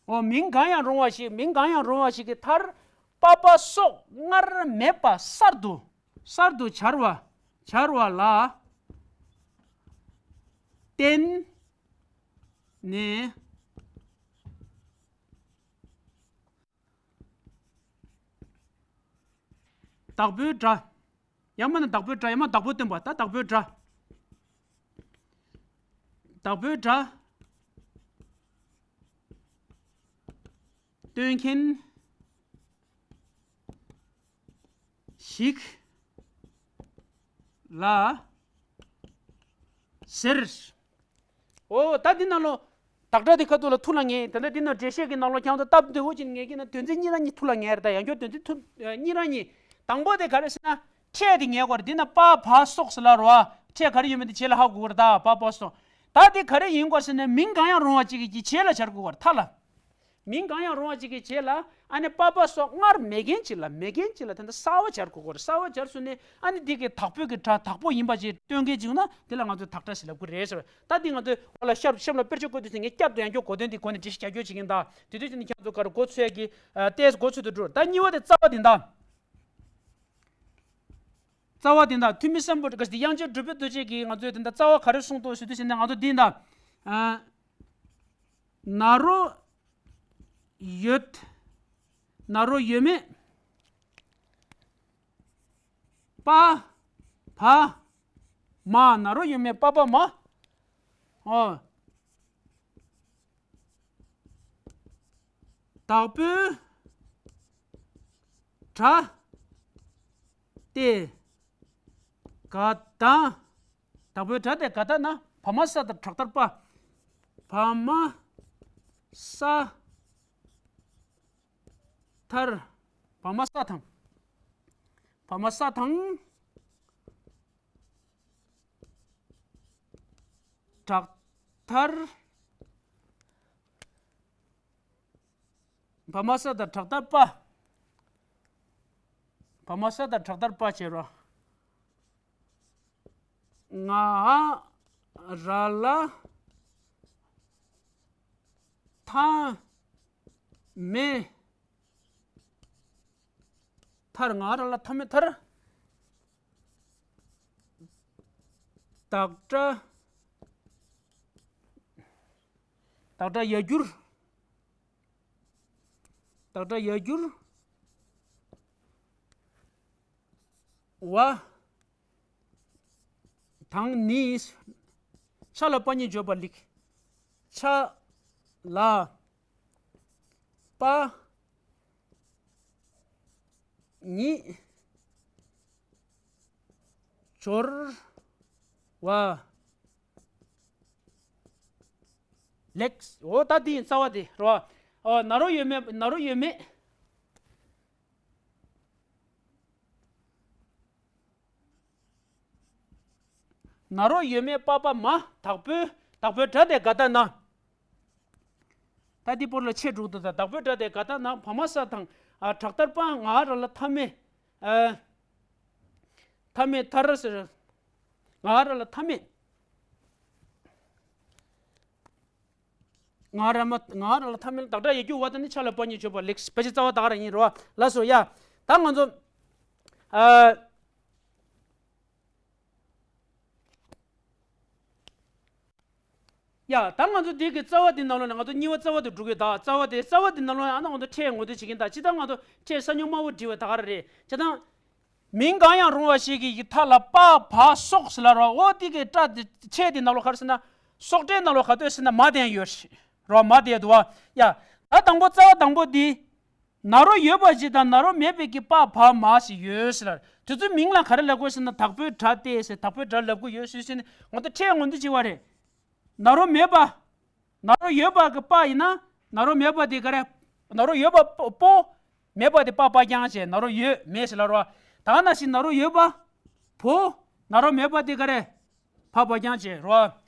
འོ། མིང་གང་ཡང་རུང་བ་ཞིག་མིང་གང་ཡང་རུང་བ་ཞིག་གི་མཐར་པ་པ་སོགས་སྔར་མེད་པ་གསར་དུ། གསར་དུ་སྦྱར་བ། སྦྱར་བ་ལ་བརྟེན་ནས། བདག་པོའི་སྒྲ། ཡང་མིན་ན་བདག་པོའི་སྒྲ། ཡང་མིན་ན་བདག་པོ་སྟོན་པ། ད་བདག་པོའི་སྒྲ། བདག་པོའི་སྒྲ་སྟོན་མཁན། ཞིག་ལ་ཟེར། འོ་ད་འདི་ནང་ལོ། བདག་སྒྲ་དེ་ཁ་ཐུག་ལ་ཐུགས་ལ་ངེས། ད་ལྟ་འདི་ནང་འགྲེལ་བཤད་ཀྱི་ནང་ལོ་ཁྱང་ཚོ་སྟབས་བདེ་བོ་ཅིག་ངེས་ཀྱི་ན་དོན་ཚན་གཉིས་རང་གཉིས་ཐུགས་ལ་ངེས་རེད། ད་ཡང་སྐྱོར་དོན་ཚན་ཐུགས་གཉིས་རང་གཉིས། དང་པོ་དེ་ག་རེ་ཟེར་ན། ཕྲད་དེ་ངེས་དགོས་རེད། འདི་ན་པ་བ་སོགས་ཟེར་ལ་རོ། ཕྲད་ག་རེ་ཡོད་མེད་དེ་རྗེས་ལ་ཧ་གོ་དགོས་རེད། ད་པ་བ་སོགས། ད་དེ་ག་རེ་ཡིན་དགོས་ཟེར་ན་མིང་གང་ཡང་རུང་བ་ཅིག་གི་རྗེས་ལ་སྦྱར་དགོས་རེད། མཐའ་ལ། མིང་གང་ཡང་རུང་བ་ཅིག་གི་རྗེས་ལ་ཨ་ནི་པ་བ་སོགས་སྔར་མེད་མཁན་ཅིག་ལ། མེད་མཁན་ཅིག་ལ་དེ་འདྲ་གསར་བ་སྦྱར་དགོས་ཀྱི་རེད། གསར་བ་སྦྱར་སོང་ནས་ཨ་ནི་འདི་གི་བདག་པོའི་གི་སྒྲ་བདག་པོ་ཡིན་པ་ཅིག་སྟོན་མཁན་ཅིག་ན་དེ་ལ་ང་ཚོས་བདག་སྒྲ་ཞེས་ལབ་ཀྱི་རེད་ཟེར། ད་འདི་ང་ཚོས་འོ་ལ་ཤབ་ཤབ་ལ་དཔེར་བརྗོད་བཀོད་དུས་ཚེ་ངས་བསྐྱར་དུ་ཡང་བསྐྱར་གོ་དོན་འདི་གོ་ནས་འགྲེལ་བཤད་རྒྱག་རྒྱུ་བྱེད་ཀྱིན། ད་དེ་དུས་ཚེ་ནི་ཁྱེད་ཚོ་ག་རེ་གོ་ཚོད་ཀྱི་ཏེས་གོ་ཚོད་དུ་འགྲོ། ད་གཉིས་པ་དེ་རྩ་བ་འདི་འདྲ། རྩ་བ་འདི་འདྲ་ཐུ་མི་སམ་བྷོ་ཊ་ག་ཞིག་དབྱངས་ཅན་གྲུབ་པའི་རྡོ་རྗེ་གིས་ང་ཚོས་འདི་འདྲ་རྩ་བ་ག་རེ་གསུངས་འདུག་ཞུ་དུས་ཟེར་ན་ང་ཚོ་འདི་འདྲ། ན་རོ་ཡོད། ན་རོ་ཡོད་མེད། པ་བ་མ། ན་རོ་ཡོད་མེད་པ་བ་མ། ཨོ། བདག་པོའི་སྒྲ་སྟེ་ག་ད། བདག་པོའི་སྒྲ་སྟེ་ག་ད་ན། བ་མ་ས་དང་དྲག་མཐར་པ། བ་མ་ས་མཐར། བ་མ་ས་དང་། བ་མ་ས་དང་། དྲག་མཐར། བ་མ་ས་དང་དྲག་མཐར་པ། བ་མ་ས་དང་དྲག་མཐར་པ་བྱེད་རོགས། ང་ར་ལ་མཐའ་མེད་མཐར། ང་ར་ལ་མཐའ་མེད་མཐར། བདག་སྒྲ། བདག་སྒྲ་ཡར་གྱུར། བདག་སྒྲ་ཡར་གྱུར་བ་དང་ནི། ཆ་ལ་པ་ཉིད་སྦྱོར་བ་ལེགས། ཆ་ལ་པ་ཉིད་སྦྱོར་བ་ལེགས། འོ་ད་འདི་ཡིན་རྩ་བ་དེ་རོ། ཨོ་ན་རོ་ཡོད་མེད། ན་རོ་ཡོད་མེད། ན་རོ་ཡོད་མེད་པ་བ་མ། བདག་པོའི། བདག་པོའི་སྒྲ་དེ་ག་ད་ན། ད་འདི་པོ་ལ་ཆེ་དྲུག་ཏུ་ད། བདག་པོའི་སྒྲ་དེ་ག་ད་ན། བ་མ་ས་དང་། ཨ་དྲག་མཐར་པ། ང་ར་ལ་མཐའ་མེད། ཨ་མཐའ་མེད་མཐར་ཟེར། ང་ར་ལ་མཐའ་མེད། ང་ར་མ། ང་ར་ལ་མཐའ་མེད། བདག་སྒྲ་ཡར་གྱུར་བ་དང་ནི་ཆ་ལ་པ་ཉིད་སྦྱོར་བ་ལེགས། ཕལ་ཆེར་རྩ་བ་ད་ག་རང་ཡིན་རོ། ལགས་སོ་ཡ། ད་ང་ཚོ། ཨ། ཡ། ད་ང་ཚོ་འདི་གི་རྩ་བ་འདི་ནང་ལོགས་ནས་ང་ཚོ་གཉིས་པ་རྩ་བ་དེ་འགྲོ་གི་ཡོད། ད་རྩ་བ་དེ། རྩ་བ་འདི་ནང་ལོགས་ནས་ཨ་ན་ང་ཚོ་ཕྲད་ངོ་སྤྲོད་བྱེད་ཀྱིན། ད་ཅི་ད་ང་ཚོ་ཕྲད་ས་སྨྱུག་དམར་པོ་བྲིས་པ་ད་ག་རང་རེད། ཅི་ད། མིང་གང་ཡང་རུང་བ་ཞིག་གི་མཐའ་ལ་པ་བ་སོགས་ཟེར་ལ་རོ། འོ་འདི་གི་སྒྲ་དེ་ཕྲད་དེ་ནང་ལོགས་ག་རེ་ཟེར་ན། སོགས་སྒྲའི་ནང་ལོགས་ག་དོད་ཟེར་ན་མ་དེ་ཡང་ཡོད་རོ། མ་དེ་ཡང་འདུག་བ། ཡ། ད་དང་པོ་རྩ་བ་དང་པོ་འདི། ན་རོ་ཡོད་པ་ཞིག་དང་ན་རོ་མེད་པའི་གི་པ་བ་མ་ཞིག་ཡོད་ཟེར་ལ། དེ་ཚོའི་མིང་ལ་ག་རེ་ལབ་དགོས་ཟེར་ན་བདག་པོའི་སྒྲ་སྟེ་ཟེར། བདག་པོའི་སྒྲ་ལབ་དགོས་ཡོད་ཟེར་ཟེར་ནས་ང་ཚོ་ཕྲད་ངོ་འདི་བྱེད་པ་རེད། ན་རོ་མེད་པ། ན་རོ་ཡོད་པ་གི་པ་ཡིན་ན་ན་རོ་མེད་པ་དེ་ག་རེ། ན་རོ་ཡོད་པ་པོ། པོ། མེད་པ་དེ་པ་པ་རྐྱང་བྱས། ན་རོ་ཡོད་མེད་ཟེར་ལ་རོ། ད་ན་ཞིག་ན་རོ་ཡོད་པ་བོ། ན་རོ་མེད་པ་དེ་ག་རེ། བ་བ་རྐྱང་བྱས་རོ།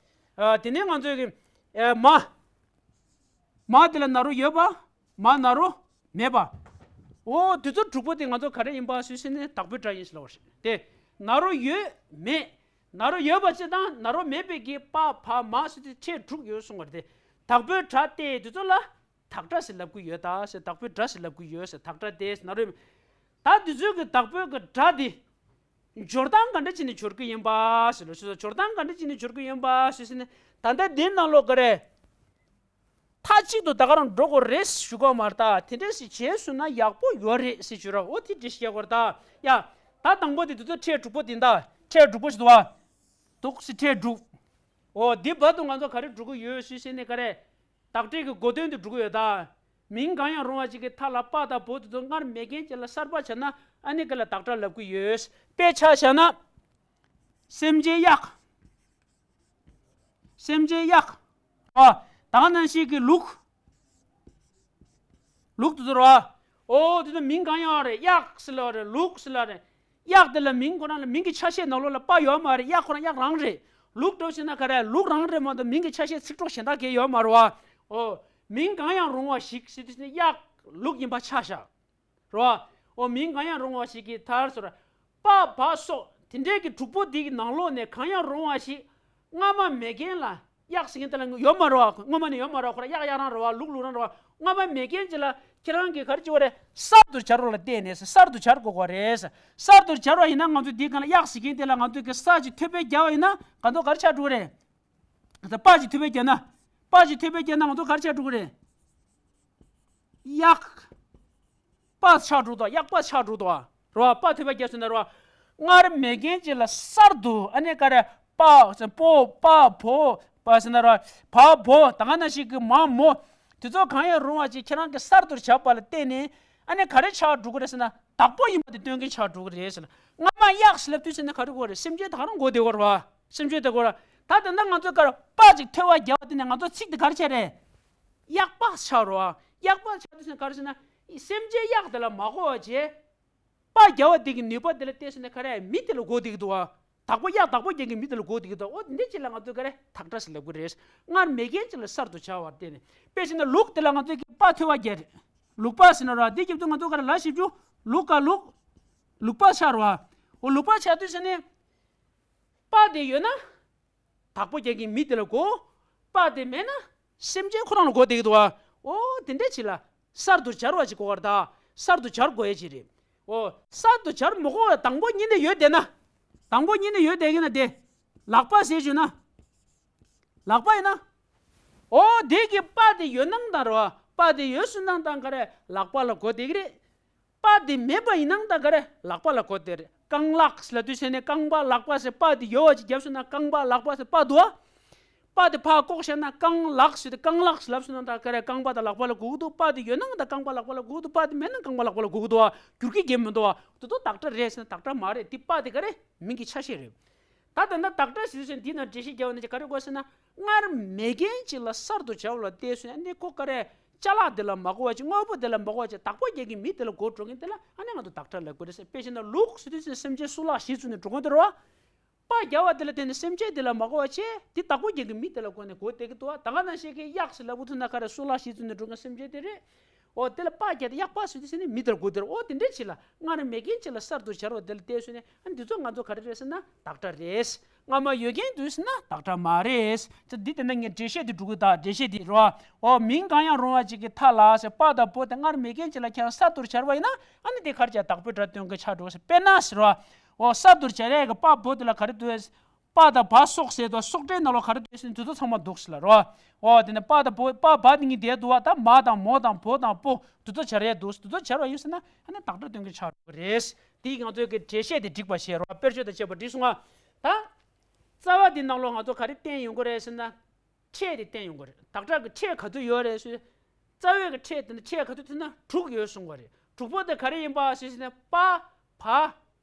ཨ་དེ་ནས་ང་ཚོའི་གི་ཨ་མ། མ་དེ་ལ་ན་རོ་ཡོད་པ། མ་ན་རོ་མེད་པ། འོ་དེ་ཚོ་དྲུག་པོ་དེ་ང་ཚོ་ག་རེ་ཡིན་པ་ཞུས་ཟེར་ནས་བདག་པོའི་སྒྲ་ཡིན་ཟེར་ལ་བ་རེད། དེ་ན་རོ་ཡོད་མེད། ན་རོ་ཡོད་པ་ཅིག་དང་ན་རོ་མེད་པའི་གི་པ་བ་མ་ཟེར་དེ་ཕྲད་དྲུག་ཡོད་གསུངས་པ་རེད། དེ་བདག་པོའི་སྒྲ་སྟེ་དེ་ཚོ་ལ་བདག་སྒྲ་ཞེས་ལབ་ཀྱི་ཡོད་ད་ཟེར། བདག་པོའི་སྒྲ་ཞེས་ལབ་ཀྱི་ཡོད་ཟེར། བདག་སྒྲ་སྟེ་ན་རོ་ཡོད་མེད། ད་དེ་ཚོའི་གི་བདག་པོའི་གི་སྒྲ་དེ་སྦྱོར་སྟངས་ག་འདྲ་བྱས་ནས་སྦྱོར་གྱི་ཡིན་པ་ཞེས་ལ་ཞུས་སོ། སྦྱོར་སྟངས་ག་འདྲ་བྱས་ནས་སྦྱོར་གྱི་ཡིན་པ་ཞེས་ཟེར་ནས་ད་ལྟ་འདི་ནང་ལོགས་ག་རེ། མཐའ་གཅིག་ཏུ་ད་ག་རང་འགྲོ་དགོས་རེད་ཞུ་གོ་མ་རེད་ད། དེ་འདྲ་ཞིག་བྱས་སོང་ན་ཡག་པོ་ཡོད་རེད་ཞེས་ཞུ་ར། འོ་དེ་འདྲ་ཞིག་ཡག་པོ་རེད་ད། ཡ། ད་དང་པོ་དེ་དེ་ཚོ་ཕྲད་དྲུག་པོ་དེ་འདྲ། ཕྲད་དྲུག་པོ་ཞིག་འདུག་བ། འདུག་སེ་ཕྲད་དྲུག་འོ་འདི་བར་དུ་ང་ཚོ་ག་རེ་འགྲོ་གི་ཡོད་ཞུས་ཟེར་ནས་ག་རེ། བདག་སྒྲའི་གི་གོ་དོན་དེ་འགྲོ་གི་ཡོད་ད། མིང་གང་ཡང་རུང་བ་ཞིག་གི་མཐའ་ལ་པ་དང་བོ་དེ་ཚོ་སྔར་མེད་མཁན་ཅིག་ལ་གསར་པ་བྱས་ན་ཨ་ནི་ག་ལ་བདག་སྒྲ་ལབ་ཀྱི་ཡོད། དཔེ་ཆ་བཞག་ན། སེམས་ཅན་གཡག་སེམས་ཅན་གཡག་ཨ། ད་ག་ནང་བཞིན་གྱི་ལུག་ལུག་དེ་ཚོ་རེད་བ། ཨོ་དེ་ཚོ་མིང་གང་ཡང་རེད། གཡག་ཟེར་ལ་རེད། ལུག་ཟེར་ལ་རེད། གཡག་དེ་ལ་མིང་ཁོ་རང་ལ་མིང་གི་ཆ་ཤས་ནང་ལོགས་ལ་པ་ཡོད་མ་རེད། གཡག་ཁོ་རང་གཡག་རང་རེད། ལུག་འདྲ་བོ་ཟེར་ན་ག་རེ། ལུག་རང་རེད་མ་གཏོགས་མིང་གི་ཆ་ཤས་ཚིག་གྲོགས་གཞན་དག་གས་ཡོད་མ་རེད་བ། ཨོ། མིང་གང་ཡང་རུང་བ་ཞིག་ཟེར་དུས་ནི་གཡག་ལུག་ཡིན་པ་ཆ་བཞག་རེད་བ། ཨོ་མིང་གང་ཡང་རུང་བ་ཞིག་གི་མཐར་སོ་ར། པ་བ་སོགས་དེ་འདྲའི་གི་དྲུག་པོ་འདི་གི་ནང་ལོགས་ནས་གང་ཡང་རུང་བ་ཞིག་སྔ་མ་མེད་མཁན་ལ་གཡག་ཟེར་མཁན་དེ་ལ་ཡོད་མ་རེད་བ། སྔོན་མ་ནས་ཡོད་མ་རེད་བ། ཁོ་ར་གཡག་གཡག་རང་རེད་བ། ལུག་ལུག་རང་རེད་བ། སྔ་མ་མེད་མཁན་ཅིག་ལ་ཁྱེད་རང་གིས་ག་རེ་བྱེད་དགོས་རེད། གསར་དུ་སྦྱར་བ་ལ་བརྟེན་ནས་གསར་དུ་སྦྱར་དགོས་པ་རེད། གསར་དུ་སྦྱར་བ་ཡིན་ན་ང་ཚོ་འདིའི་སྒང་ལ་གཡག་ཟེར་མཁན་དེ་ལ་ང་ཚོ་གི་ས་ཅིག་ཐོད་པས་བརྒྱབ་པ་ཡིན་ན་ག་འདོག་ག་རེ་ཆགས་འགྲོ་གི་རེད། པ་ཅིག་ཐོད་པས་བརྒྱབ་ན། པ་ཅིག་ཐོད་པས་བརྒྱབ་ན་ང་ཚོ་ག་རེ་ཆགས་འགྲོ་གི་རེད། གཡག་པ་ཆགས་འགྲོ་དོ། གཡག་པ་ཆགས་འགྲོ་དོ། རེད་བ། པ་ཐོད་པ་བརྒྱབ་ཟེར་ན་རེད་བ། སྔར་མེད་མཁན་ཅིག་ལ་གསར་དུ་ཨ་ནི་ག་རེ། པ་ཟེར། པོ། པ་བོ། པ་ཟེར་ན་རེད་བ། བ་བོ། ད་ག་ནང་བཞིན་གྱི་མ་མོ། དེ་ཚོ་གང་ཡང་རུང་བ་ཅིག་ཁྱེད་རང་གིས་གསར་དུ་བྱས་པ་ལ་བརྟེན་ནས་ཨ་ནི་ག་རེ་ཆགས་འགྲོ་གི་རེད་ཟེར་ན། བདག་པོ་ཡིན་པ་དེ་སྟོན་མཁན་ཆགས་འགྲོ་གི་རེད་ཟེར། སྔ་མ་གཡག་ཟེར་ལབ་དུས་ཟེར་ན་ག་རེ་གོ་རེད། སེམས་ཅན་ད་ག་རང་གོ་བདེ་གོ་རེད་བ། སེམས་ཅན་དེ་གོ་ར། ད་དེ་འདྲ་ང་ཚོས་ག་རེ། པ་ཅིག་ཐོད་པ་བརྒྱབ་པ་དེ་ནས་ང་ཚོ་ཚིག་དེ་ག་རེ་ཆགས་རེད། གཡག་པ་ཆགས་རེད་བ། གཡག་པ་ཆགས་དུས་ཟེར་ན་ག་རེ་ཟེར་ན། སེམས་ཅན་གཡག་དེ་ལ་མ་གོ་བ་བྱས། པ་རྒྱབ་པ་དེ་གི་ནུས་པ་དེ་ལ་བལྟས་ཟེར་ན་ག་རེ། མི་དེ་ལ་གོ་བསྡད་ཀྱི་འདུག་བ། བདག་པོ་གཡག་བདག་པོ་རྒྱག་གི་མི་དེ་ལ་གོ་བསྡད་ཀྱི་འདུག་འོ་དེ་འདྲ་ཅིག་ལ་ང་ཚོས་ག་རེ། བདག་སྒྲ་ཟེར་ལབ་ཀྱི་རེད། སྔར་མེད་མཁན་ཅིག་ལ་གསར་དུ་སྦྱར་བ་བརྟེན་ནས། དཔེ་བྱས་ན་ལུག་དེ་ལ་ང་ཚོས་ཀྱི་པ་ཐོད་པ་བརྒྱབ་རེད། ལུག་པ་ཟེར་ན་ར། དེ་རྒྱབ་ཏུ་ང་ཚོ་ག་རེ་ལབ་ཞིབ་རྒྱུ། ལུག་ག་ལུག་ལུག་པ་ཆགས་རེད་བ། འོ་ལུག་པ་ཆགས་དུས་ཟེར་ནས། པ་དེ་ཡོད་ན། བདག་པོ་རྒྱག་གི་མི་དེ་ལ་གོ། པ་དེ་མེད་ན། སེམས་ཅན་ཁོ་རང་ལ་གོ་བསྡད་ཀྱི་འདུག་བ། འོ་དེ་འདྲ་ཅིག་ལ་གསར་དུ་སྦྱར་བ་ཅིག་གོ་བར་ད། གསར་དུ་སྦྱར་དགོས་ཡ་ཅིག་རེད། འོ་གསར་དུ་སྦྱར་མི་དགོས་པ། དང་པོ་ཉིད་ནས་ཡོད་བསྡད་ན། དང་པོ་ཉིད་ནས་ཡོད་བསྡད་ཀྱི་ན་དེ། ལག་པ་ཟེར་བྱུང་ན། ལག་པ་ཡིན་ན། འོ་དེ་གི་པ་དེ་ཡོད་སྣང་དང་རེད་བ། པ་དེ་ཡོད་སུ་སྣང་དང་ག་རེ། ལག་པ་ལ་གོ་བསྡད་ཀྱི་རེད། པ་དེ་མེད་པ་ཡིན་སྣང་དང་ག་རེ། ལག་པ་ལ་གོ་བསྡད་རེད། རྐང་ལག་ལབ་དུས་ཟེར་ནས་རྐང་པ་ལག་པ་ཟེར། པ་དེ་ཡོད་པ་ཅིག་བརྒྱབ་སོང་ན་རྐང་པ་ལག་པ་ཟེར་པ་འདུག་བ། པ་དེ་ཕར་བཀོག་བཞག་ན་རྐང་ལག་ཟེར་ཏེ་རྐང་ལག་ལབ་སོང་ན་ད་ག་རེ། རྐང་པ་དང་ལག་པ་ལ་གོ་གི་འདུག་པ་དེ་ཡོད་སྣང་དང་རྐང་པ་ལག་པ་ལ་གོ་གི་འདུག་པ་དེ་མེད་སྣང་རྐང་པ་ལག་པ་ལ་གོ་གི་འདུག་བ། འགྱུར་གི་གི་མི་འདུག་བ། དེ་ཚོ་བདག་སྒྲ་རེད་ཟེར་ན་བདག་སྒྲ་མ་རེད། དེ་པ་དེ་ག་རེ། མིང་གི་ཆ་ཤས་རེད། ད་ད་ལྟ་བདག་སྒྲ་ཟེར་དུས་ཟེར་ན་འདི་ན་འགྲེལ་བཤད་རྒྱག་པ་ན་ཅིག་ག་རེ་དགོས་ཟེར་ན། སྔར་མེད་མཁན་ཅིག་ལ་གསར་དུ་སྦྱར་བ་ལ་བལྟས་སོང་ན་ནི་ཁོ་ག་རེ། ཅ་ལག་དེ་ལ་མ་གོ་བ་ཅིག་དངོས་པོ་དེ་ལ་མ་གོ་བ་ཅིག་བདག་པོ་རྒྱག་གི་མི་དེ་ལ་གོ་འགྲོ་མཁན་དེ་ལ་ཨ་ནི་ང་ཚོ་བདག་སྒྲ་ལབ་དགོས་རེད་ཟེར། དཔེ་བཞག་ན་ལུག་ཟེར་དུས་ཟེར་ན་སེམས་ཅན་གཙུག་ལག་གཞི་བཙུགས་ནས་འགྲོ་མཁན་དེ་རེད་བ། པ་རྒྱབ་པ་དེ་ལ་བརྟེན་ནས་སེམས་ཅན་དེ་ལ་མ་གོ་བ་བྱས། དེ་བདག་པོ་རྒྱག་གི་མི་དེ་ལ་གོ་ནས་གོ་བསྡད་ཀྱི་འདུག་བ། ད་ག་ནང་བཞིན་གྱི་གཡག་ཟེར་ལབ་དུས་ན་ག་རེ། གཙུག་ལག་གཞི་བཙུགས་ནས་འགྲོ་མཁན་སེམས་ཅན་དེ་རེད། འོ་དེ་ལ་པ་རྒྱབ་སྟེ་གཡག་པ་ཟེར་དུས་ཟེར་ནས་མི་དེར་གོ་དེར། འོ་དེ་འདྲ་ཅིག་ལ་སྔར་མེད་མཁན་ཅིག་ལ་གསར་དུ་སྦྱར་བ་དེ་ལ་བལྟས་སོང་ན་ཨ་འདི་ཚོ་ང་ཚོ་ག་རེ་རེད་ཟེར་ན་བདག་སྒྲ་རེད། སྔ་མ་ཡོད་མཁན་དུ་ཟེར་ན་བདག་སྒྲ་མ་རེད། ད་འདི་དེ་ན་ངས་འགྲེལ་བཤད་དེ་འགྲོ་གི། ད་འགྲེལ་བཤད་དེ་རོ། འོ་མིང་གང་ཡང་རུང་བ་ཅིག་གི་མཐའ་ལ་ཟེར་པ་དང་བོ་དེ་སྔར་མེད་མཁན་ཅིག་ལ་ཁྱེད་རང་གསར་དུ་སྦྱར་བ་ཡིན་ན་ཨ་ནི་དེ་ག་རེ་བྱ། བདག་པོའི་སྒྲ་སྟོན་གྱི་ཆགས་འགྲོ་ཟེར། དཔེར་ན་ཟེར་རོ། འོ་གསར་དུ་སྦྱར་ཡས་ཀྱི་པ་བོ་དེ་ལ་ག་རེ་འདུག་ཟེར། པ་དང་བ་སོགས་ཟེར་དུས་སོགས་སྒྲའི་ནང་ལོགས་ག་རེ་འདུག་ཟེར་ན་དེ་ཚོ་ཚང་མ་འདུག་ཟེར་ལ་རོ། འོ་དེ་ནས་པ་དང་བོ། པ་བ་དེ་གཉིས་དེ་འདུག་བ། ད་མ་དང་མོ་དང་བོ་དང་པོ་དེ་ཚོ་སྦྱར་ཡས་འདུག་དེ་ཚོ་སྦྱར་བ་ཡིན་ཟེར་ན་ཨ་ནི་བདག་སྒྲ་སྟོན་གྱི་ཆགས་འགྲོ་གི་རེད། དེ་ཡིས་ང་ཚོའི་གི་འགྲེལ་བཤད་དེ་འགྲིག་པ་བྱས་རོ། དཔེར་བརྗོད་དང་བཅས་པ་འགྲིག་སོང་ང་། ད་རྩ་བ་འདི་ནང་ལོགས་ང་ཚོ་ག་རེ་བསྟན་ཡོང་གི་རེད་ཟེར་ན། ཕྲད་དེ་བསྟན་ཡོང་གི་རེད། བདག་སྒྲ་གི་ཕྲད་ག་ཚོད་ཡོད་རེད་ཟེར། རྩ་བའི་གི་ཕྲད་དེ་ནི་ཕྲད་ག་ཚོད་ཟེར་ན་དྲུག་ཡོད་གསུང་གི་རེད། དྲུག་པོ་དེ་ག་རེ་ཡིན་པ་ཟེར་ཟེར་ན་པ། བ།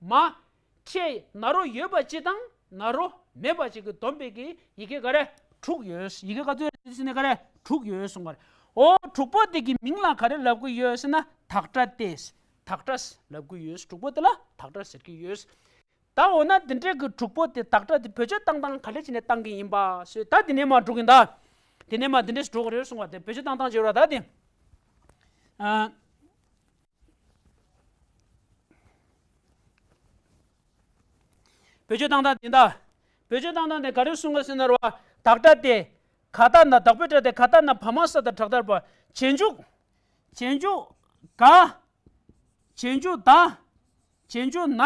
མ། ཕྲད་ན་རོ་ཡོད་པ་གཅིག་དང་ན་རོ་མེད་པ་གཅིག་གིས་བསྡོམས་པའི་གི་ཡི་གེ་ག་རེ། དྲུག་ཡོད། ཡི་གེ་ག་ཚོད་ཡོད་ཟེར་ན་ག་རེ། དྲུག་ཡོད་གསུང་གི་རེད། འོ་དྲུག་པོ་དེ་གི་མིང་ལ་ག་རེ་ལབ་ཀྱི་ཡོད་ཟེར་ན་བདག་སྒྲ་སྟེ། བདག་སྒྲ་ལབ་ཀྱི་ཡོད། དྲུག་པོ་དེ་ལ་བདག་སྒྲ་ཟེར་གྱི་ཡོད། ད་འོ་ན་འདི་འདྲའི་གི་དྲུག་པོ་དེ་བདག་སྒྲ་དེ་བེད་སྤྱོད་བཏང་སྟངས་ག་ལེ་བྱས་ནས་བཏང་གི་ཡིན་པ་ཞེས། ད་དེ་ནས་མར་འགྲོ་གི་ཡིན་ད། དེ་ནས་མར་འདི་འདྲས་འགྲོ་གི་རེད་གསུང་བ་དེ་བེད་སྤྱོད་བཏང་སྟངས་བྱེད་རོགས་ད་དེ། ཨ། བེད་སྤྱོད་བཏང་སྟངས་དེ་ད། བེད་སྤྱོད་བཏང་སྟངས་དེ་ག་རེ་གསུང་གི་ཟེར་ན་རོ། བདག་སྒྲ་སྟེ། ག་ད་ན། བདག་པོའི་སྒྲ་སྟེ་ག་ད་ན་བ་མ་ས་ད་དྲག་མཐར་པ། རྗེས་འཇུག་རྗེས་འཇུག་ག་རྗེས་འཇུག་ད། རྗེས་འཇུག་ན།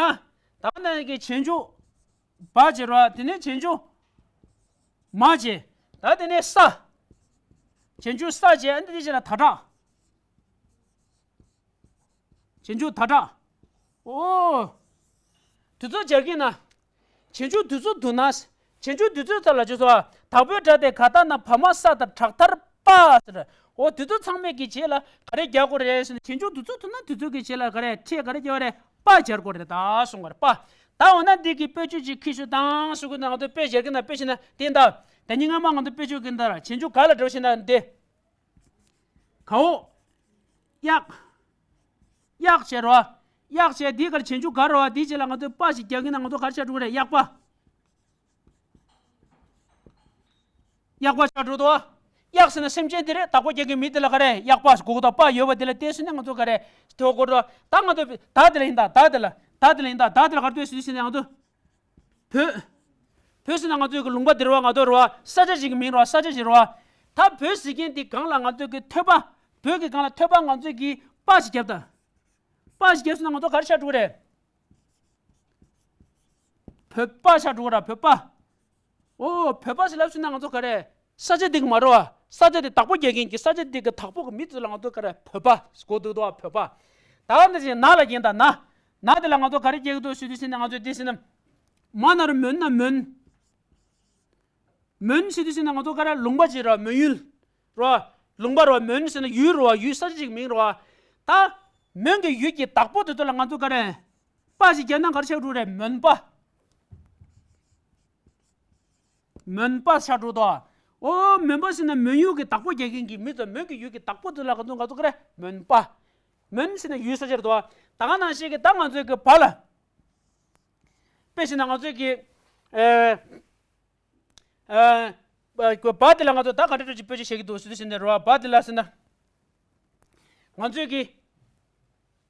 ད་ནས་ཀྱི་རྗེས་འཇུག་བ་བྱེད་རོགས། དེ་ནས་རྗེས་འཇུག་མ་བྱེད། ད་དེ་ནས་ས། རྗེས་འཇུག་ས་བྱེད། ཨ་ནི་དེ་བྱེད་ན་ད་དྲག་རྗེས་འཇུག་ད་དྲག་འོ། དུས་ཚོད་སྦྱར་གྱི་ན། རྗེས་འཇུག་དུས་ཚོད་དུ་ན། རྗེས་འཇུག་དུས་ཚོད་ཚ་ལ་བྱེད་སོ། བདག་པོའི་སྒྲ་སྟེ་ག་ད་ན་བ་མ་ས་ད་དྲག་མཐར་པ་ཟེར། འོ་དེ་ཚོ་ཚང་མས་ཀྱི་རྗེས་ལ་ག་རེ་རྒྱག་དགོས་རེད་ཟེར་ན། བྱང་ཆུབ་འདི་ཚོ་ཐུག་ན་དེ་ཚོ་གི་རྗེས་ལ་ག་རེ་ཕྲད་ག་རེ་རྒྱག་པ་རེད། པ་སྦྱར་དགོས་རེད་ད་གསུང་གི་རེད་པ། ད་འོ་ན་འདི་གི་དཔེ་བརྗོད་ཅིག་ཁྱེར་ཤོག་དང་གསུང་གི། ང་ཚོ་དཔེ་སྦྱར་གི་ན། དཔེ་བྱས་ན་དེ་འདྲ། ད་ཉིན་སྔ་མ་ང་ཚོ་དཔེ་བརྗོད་གི་འདྲ་ར། བྱང་ཆུབ་ག་ལ་འགྲོ་ཞེ་ན་འདི། གའོ། གཡག་གཡག་བྱས་རོ། གཡག་བྱས་འདི་གར་བྱང་ཆུབ་ག་རོ། འདི་རྗེས་ལ་ང་ཚོས་པ་ཞིག་རྒྱག་གི་ན་ང་ཚོ་ག་རེ་ཆགས་འགྲོ་གི་རེད། གཡག་པ། གཡག་པ་ཆགས་འགྲོ་དོ། གཡག་ཟེར་ན་སེམས་ཅན་དེ་རེད། བདག་པོ་རྒྱག་མཁན་མི་དེ་ལ་ག་རེ། གཡག་པ་ཟེར་གོ་གི་འདུག། པ་ཡོད་པ་དེ་ལ་བལྟས་ཟེར་ན་ང་ཚོ་ག་རེ་ཐོས་གོ་འགྲོ། ད་ང་ཚོ་ད་དེ་ལ་ཡིན་ད། ད་དེ་ལ་ད་དེ་ལ་ཡིན་ད། ད་དེ་ལ་ག་རེ་ཐོས་ཟེར་ཟེར་ན་ང་ཚོ། བོད། བོད་ཟེར་ན་ང་ཚོའི་གི་ལུང་པ་འདི་རེད་བ། ང་ཚོ་རེད་བ། ས་ཆ་ཞིག་གི་མིང་རེད་བ། ས་ཆ་ཞིག་རེད་བ། ད་བོད་ཟེར་མཁན་འདི་སྒང་ལ་ང་ཚོའི་གི་ཐོད་པ། བོད་ཀྱི་སྒང་ལ་ཐོད་པ་ང་ཚོའི་གི་པ་ཞིག་བརྒྱབ་ད། པ་ཞིག་བརྒྱབ་སོང་ན་ང་ཚོ་ག་རེ་ཆགས་འགྲོ་གི་རེད། བོད་པ་ཆགས་འགྲོ་གི་ར། བོད་པ། ཨོ། བོད་པ་ཟེར་ལབ་སོང་ན་ང་ཚོ་ག་རེ། ས་ཆ་འདི་གི་མ་རེད་བ། ས་ཆ་འདི་བདག་པོ་རྒྱག་མཁན་གྱི། ས་ཆ་འདི་གི་བདག་པོ་གི་མི་ཚོ་ལ་ང་ཚོ་ག་རེ། བོད་པ་ཟེར་གོ་འདུག་དོ། བོད་པ། ད་འདི་བཞིན་ན་ལ་རྒན་དང་ན། ན་དེ་ལ་ང་ཚོ་ག་རེ་རྒྱག་གི་འདུག་ཟེར་དུས་ཟེར་ན། ང་ཚོ་འདི་ཟེར་ན། མ་ན་རོ་མོན་ན་མོན། མོན་ཟེར་དུས་ཟེར་ན་ང་ཚོ་ག་རེ། ལུང་པ་ཅིག་རེད་བ། མོན་ཡུལ་རེད་བ། ལུང་པ་རེད་བ། མོན་ཟེར་ན་ཡུལ་རེད་བ། ཡུལ་ས་ཆ་ཅིག་མིང་རེད་བ། ད་མོན་གྱི་ཡུལ་གྱི་བདག་པོ་དེ་ཚོ་ལ་ང་ཚོ་ག་རེ། པ་ཞིག་བརྒྱབ་ན་ག་རེ་ཆགས་འགྲོ་རེད། མོན་པ། མོན་པ་ཆགས་འགྲོ་དོ། ཨོ། མོན་པ་ཟེར་ན་མོན་ཡུལ་གྱི་བདག་པོ་རྒྱག་མཁན་གྱི་མི་ཚོ། མོན་གྱི་ཡུལ་གྱི་བདག་པོ་དེ་ལ་ང་ཚོ་ང་ཚོ་ག་རེ། མོན་པ། མོན་ཟེར་ན་ཡུལ་ས་ཆ་རེད་དོ། ད་ག་ནང་བཞིན་གྱི་ད་ང་ཚོའི་གི་བ་ལ། དཔེ་བྱས་ན་ང་ཚོའི་གི། ཨེ། ཨ། བ་དེ་ལ་ང་ཚོ་ད་ག་འདྲ་འདྲ་ཅིག་དཔེ་ཆ་བཤད་ཀྱི་འདུག་ཟེར་དུས་ཟེར་ན་རེད་བ། བ་དེ་ལ་ཟེར་ན། ང་ཚོའི་གི།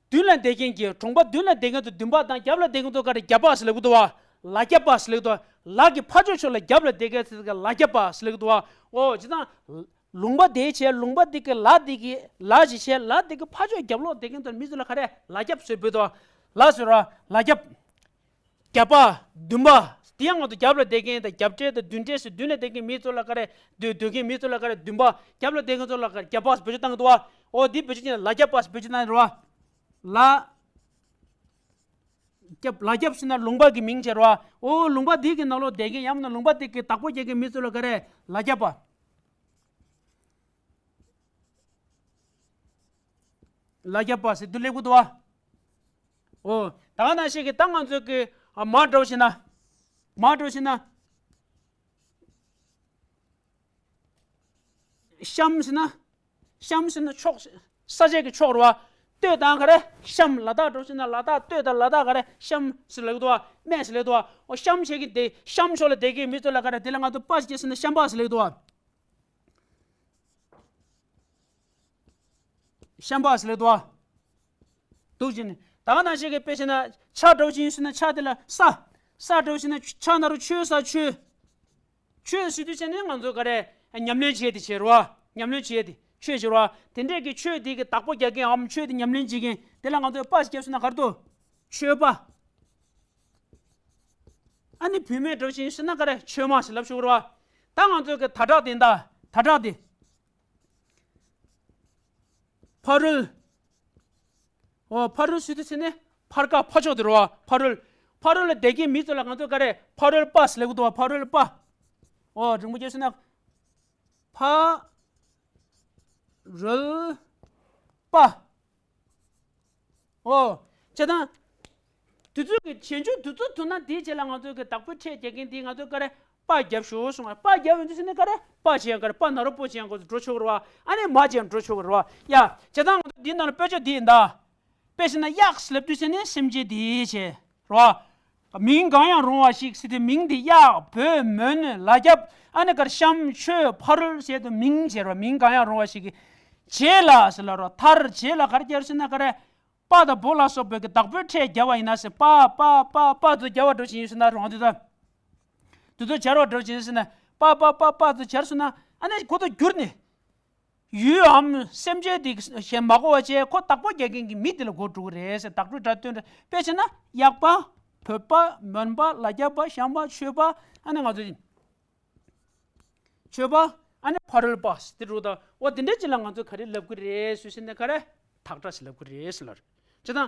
མདུན་ལ་བསྡད་མཁན་གྱི། གྲོང་པ་མདུན་ལ་བསྡད་མཁན་ཚོ་མདུན་པ་དང་། རྒྱབ་ལ་བསྡད་མཁན་ཚོ་ག་རེ། རྒྱབ་པ་ཟེར་ལབ་ཀྱི་འདུག་བ། ལ་རྒྱབ་པ་ཟེར་ལབ་ཀྱི་འདུག་བ། ལ་གི་ཕར་ཕྱོགས་ཕྱོགས་ལ་རྒྱབ་ལ་བསྡད་མཁན་ཚོ་ག་ལ་རྒྱབ་པ་ཟེར་ལབ་ཀྱི་འདུག་བ། ཨོ། ཇི་ལྟར། ལུང་པ་དེའི་བྱས། ལུང་པ་དེ་གི་ལ་དེ་གི་ལ་ཞིག་བྱས། ལ་དེ་གི་ཕར་ཕྱོགས་རྒྱབ་ལོགས་བསྡད་མཁན་ཚོ་མི་ཚོ་ལ་ག་རེ། ལ་རྒྱབ་ཟེར་བོད་དུ། ལ་ཟེར་བ། ལ་རྒྱབ། རྒྱབ་པ། མདུན་པ། དེ་ཡང་ང་ཚོ་རྒྱབ་ལ་བསྡད་མཁན་དང་། རྒྱབ་གྲལ་དང་མདུན་གྲལ་ཟེར། མདུན་ལ་བསྡད་མཁན་མི་ཚོ་ལ་ག་རེ། སྡོད་སྡོད་མཁན་མི་ཚོ་ལ་ག་རེ། མདུན་པ། རྒྱབ་ལ་བསྡད་མཁན་ཚོ་ལ་ག་རེ། རྒྱབ་པ་ཟེར་བེད་སྤྱོད་བཏང་གི་འདུག་བ། ཨོ། འདི་བེད་སྤྱོད་བྱས་ན་ལ་རྒྱབ་པ་ཟེར་བེད་སྤྱོད་བཏང་གི་རེད་བ། ལ། རྒྱབ། ལ་རྒྱབ་ཟེར་ན་ལུང་པ་གི་མིང་བྱས་རེད་བ། ཨོ། ལུང་པ་འདི་གི་ནང་ལོགས་བསྡད་མཁན། ཡང་ན་ལུང་པ་འདི་གི་བདག་པོ་རྒྱག་མཁན་མི་ཚོ་ལ་ག་རེ། ལ་རྒྱབ་པ། ལ་རྒྱབ་པ་ཟེར་དུས་སླེབས་ཀྱི་འདུག་བ། ཨོ། ད་ག་ནང་བཞིན་གྱི་ད་ང་ཚོས་ཀྱི། ཨ། མ་འདྲ་བོ་ཞིག་ན། མ་འདྲ་བོ་ཞིག་ན། གཤམ་ཟེར་ན། གཤམ་ཟེར་ན་ཕྱོགས། ས་ཆའི་གི་ཕྱོགས་རེད་བ། སྟོད་དང་ག་རེ། གཤམ། ལ་དྭགས་འདྲ་བོ་ཞིག་ན་ལ་དྭགས་སྟོད་དང་ལ་དྭགས་ག་རེ། གཤམ་ཟེར་ལབ་ཀྱི་འདུག་བ། སྨད་ཟེར་ལབ་ཀྱི་འདུག་བ། ཨོ། གཤམ་བྱེད་ཀྱི་དེ། གཤམ་ཕྱོགས་ལ་བསྡད་ཀྱི་མི་ཚོ་ལ་ག་རེ། དེ་ལ་ང་ཚོ་པ་ཞིག་བྱས་ཟེར་ན་གཤམ་པ་ཟེར་ལབ་ཀྱི་འདུག་བ། གཤམ་པ་ཟེར་ལབ་ཀྱི་འདུག་བ། འདུག་ཅིང་ནི། ད་ག་ནང་བཞིན་གྱི་དཔེ་བྱས་ན་ཆ་འདྲ་བོ་ཅིག་ཡིན་ཟེར་ན་ཆ་དེ་ལ་ས། ས་འདྲ་བོ་ཅིག་ན་ཆ་ན་རོ་ཆོས་ས་ཆོས། ཆོས་ཟེར་དུས་ཙམ་ནས་ང་ཚོ་ག་རེ། ཉམས་ལེན་བྱེད་དེ་བྱེད་རོ། ཉམས་ལེན་བྱེད་དེ་ཆོས་བྱེད་རོ། དེ་འདྲས་ཀྱི་ཆོས་དེ་གི་བདག་པོ་རྒྱག་མཁན་འམ་ཆོས་དེ་ཉམས་ལེན་བྱེད་མཁན་དེ་ལ་ང་ཚོས་པ་ཞིག་བརྒྱབ་ཟེར་ན་ག་རེ་འདུག་ཆོས་པ། ཨ་ནི་བུད་མེད་འདྲ་བོ་ཅིག་ཡིན་ཟེར་ན་ག་རེ། ཆོས་མ་ཞིག་ལབ་ཆོག་གི་རེད་བ། ད་ང་ཚོའི་གི་ད་དྲག་དེ། ད་ད་དྲག་དེ། ཕ་རོལ། ཨོ། ཕ་རོལ་ཟེར་དུས་ཙམ་ནས་ཕར་ཁ་ཕར་ཕྱོགས་དེ་རེད་བ། ཕ་རོལ། ཕ་རོལ་ལ་བསྡད་མཁན་མི་ཚོ་ལ་ང་ཚོ་ག་རེ། ཕ་རོལ་པ་ཟེར་ལབ་ཀྱི་འདུག་བ། ཕ་རོལ་པ། ཨོ། རིང་པོ་བརྒྱབ་ཟེར་ན། ཕ་རོལ་པ། ཨོ། བྱས་ཙང་། དེ་ཚོ་གི་བྱང་ཆུབ་དེ་ཚོ་ཐུག་ན་དེའི་རྗེས་ལ་ང་ཚོ་གི་བདག་པོའི་ཕྲད་རྒྱག་མཁན་དེ་ང་ཚོ་ག་རེ། པ་བརྒྱབ་ཤོག་གསུངས་པ། པ་བརྒྱབ་ཡོང་དུས་ཙམ་ནས་ག་རེ། པ་བྱས་ཡང་ག་རེ། པ་ན་རོ་པོ་བྱས་ཡང་ག་རེ་འགྲོ་ཆོག་གི་རེད་བ། ཨ་ནི་མ་བྱས་ཡང་འགྲོ་ཆོག་གི་རེད་བ། ཡ། བྱས་ཙང་ང་ཚོ་འདིའི་ནང་ལ་དཔེ་ཆ་འདི་ཡིན་ད། དཔེ་བྱས་ན་གཡག་ཟེར་ལབ་དུས་ཙམ་ནས་སེམས་ཅན་དེ་བྱས་རེད་བ། མིང་གང་ཡང་རུང་བ་ཞིག་ཟེར་དུས་མིང་དེ་གཡག་བོད་མོན་ལ་རྒྱབ། ཨ་ནི་ག་རེ། གཤམ་ཆོས་ཕ་རོལ་ཟེར་དུས་མིང་བྱས་རེད་བ། མིང་གང་ཡང་རུང་བ་ཞིག་གི་རྗེས་ལ་ཟེར་ལབ་རེད་བ། མཐར་རྗེས་ལ་ག་རེ་བརྒྱབ་ཟེར་ན་ག་རེ། པ་དང་བོ་ལ་སོགས་པའི་གི་བདག་པོའི་ཕྲད་བརྒྱབ་པ་ཡིན་ན་ཟེར། པ་པ་པ་པ་ཚོ་སྦྱར་བ་འདྲ་བོ་ཅིག་ཡིན་ཟེར་ན་རུང་དུས་ད། དེ་ཚོ་སྦྱར་བ་འདྲ་བོ་ཅིག་ཡིན་ཟེར་ན། པ་པ་པ་པ་ཚོ་སྦྱར་སོང་ན། ཨ་ནི་གོ་དུ་འགྱུར་ནས། ཡུལ་འམ་སེམས་ཅན་དེ་གཞན་མ་གོ་བ་བྱས། ཁོ་བདག་པོ་རྒྱག་མཁན་གྱི་མི་དེ་ལ་གོ་འགྲོ་གི་རེད་ཟེར། བདག་སྤྲོད་སྒྲ་སྟོན་རེད། དཔེ་བྱས་ན་གཡག་པ། བོད་པ། མོན་པ། ལ་རྒྱབ་པ། གཤམ་པ། ཆོས་པ། ཨ་ནི་ང་ཚོ་ཆོས་པ། ཨ་ནི་ཕ་རོལ་པ་དེ་འགྲོ་ད། འོ་དེ་འདྲ་ཅིག་ལ་ང་ཚོས་ག་རེ་ལབ་ཀྱི་རེད་ཟེར་ན་ག་རེ། བདག་སྒྲ་ཞིག་ལབ་ཀྱི་རེད་ཟེར་ལབ་རེད། བྱས་ཙང་།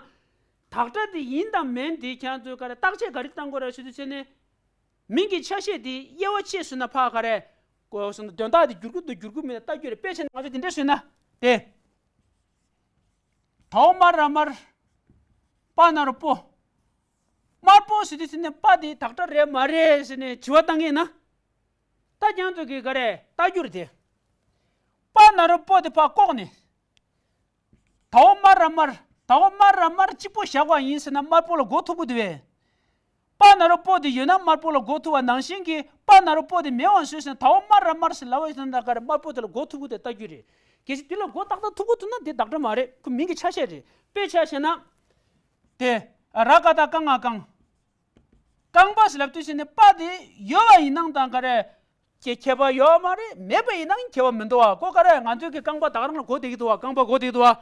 བདག་སྒྲ་དེ་ཡིན་དང་མིན་དེ་ཁྱེད་ཚོས་ག་རེ་བརྟག་དཔྱད་ག་རེ་བཏང་དགོས་རེད་ཟེར་དུས་ཙམ་ནས། མིང་གི་ཆ་ཤས་དེ་དབྱེ་བ་ཕྱེ་ཟེར་ན་ཕར་ག་རེ། གོ་སོང་ན་དོན་དག་དེ་བསྒྱུར་གྱི་འདུག་བསྒྱུར་གྱི་མེད་ན་ལྟ་རྒྱུ་རེད། དཔེ་བྱས་ན་ང་ཚོ་དེ་འདྲས་བཟོས་ན་དེ། དའོ་དམར་ར་དམར། པ་ན་རོ་པོ། དམར་པོ་ཟེར་དུས་ཟེར་ནས་པ་དེ་དག་སྒྲ་རེད་མ་རེད་ཟེར་ནས་དྲི་བ་བཏང་གི་ཡིན་ན། ད་ཁྱེད་ཚོ་གིས་ག་རེ་ལྟ་རྒྱུ་རེད་དེ། པ་ན་རོ་པོ་དེ་ཕར་བཀོག་ནས། དའོ་དམར་ར་དམར། དའོ་དམར་ར་དམར་གཅིག་པོ་བཞག་པ་ཡིན་ཟེར་ན་དམར་པོ་ལ་གོ་ཐུབ་ཀྱི་འདུག་བས། པ་ན་རོ་པོ་དེ་ཡོད་ན་དམར་པོ་ལ་གོ་ཐུབ་པ་ནང་བཞིན་གྱི་པ་ན་རོ་པོ་དེ་མེད་པ་བཟོས་ཟེར་ན་དའོ་དམར་ར་དམར་ཟེར་ལབ་པ་ཡིན་ན་ད་ག་རེ་དམར་པོ་དེ་ལ་གོ་ཐུབ་ཀྱི་འདུག་ལྟ་རྒྱུ་རེད། གལ་སྲིད་དེ་ལ་གོ་ཏག་ཏག་ཐུབ་ཀྱི་འདུག་ན་དེ་དག་སྒྲ་མ་རེད། ཁོ་མིང་གི་ཆ་ཤས་རེད། དཔེ་ཆ་བཞག་ན། དེ། ར་ག་བཏགས་རྐ་ང་རྐང་། རྐང་པ་ཟེར་ལབ་དུས་ཟེར་ནས་པ་དེ་ཡོད་པ་ཡིན་ནའང་ད་ག་རེ། ཁྱད་ཁྱད་པར་ཡོད་མ་རེད། མེད་པ་ཡིན་ནའང་ཁྱད་པར་མི་འདུག་བ། ཀོ་ག་རེ་ང་ཚོའི་གི་རྐང་པ་ད་ག་རང་ལ་གོ་བསྡད་ཀྱི་འདུག་བ། རྐང་པ་གོ་བསྡད་ཀྱི་འདུག་བ།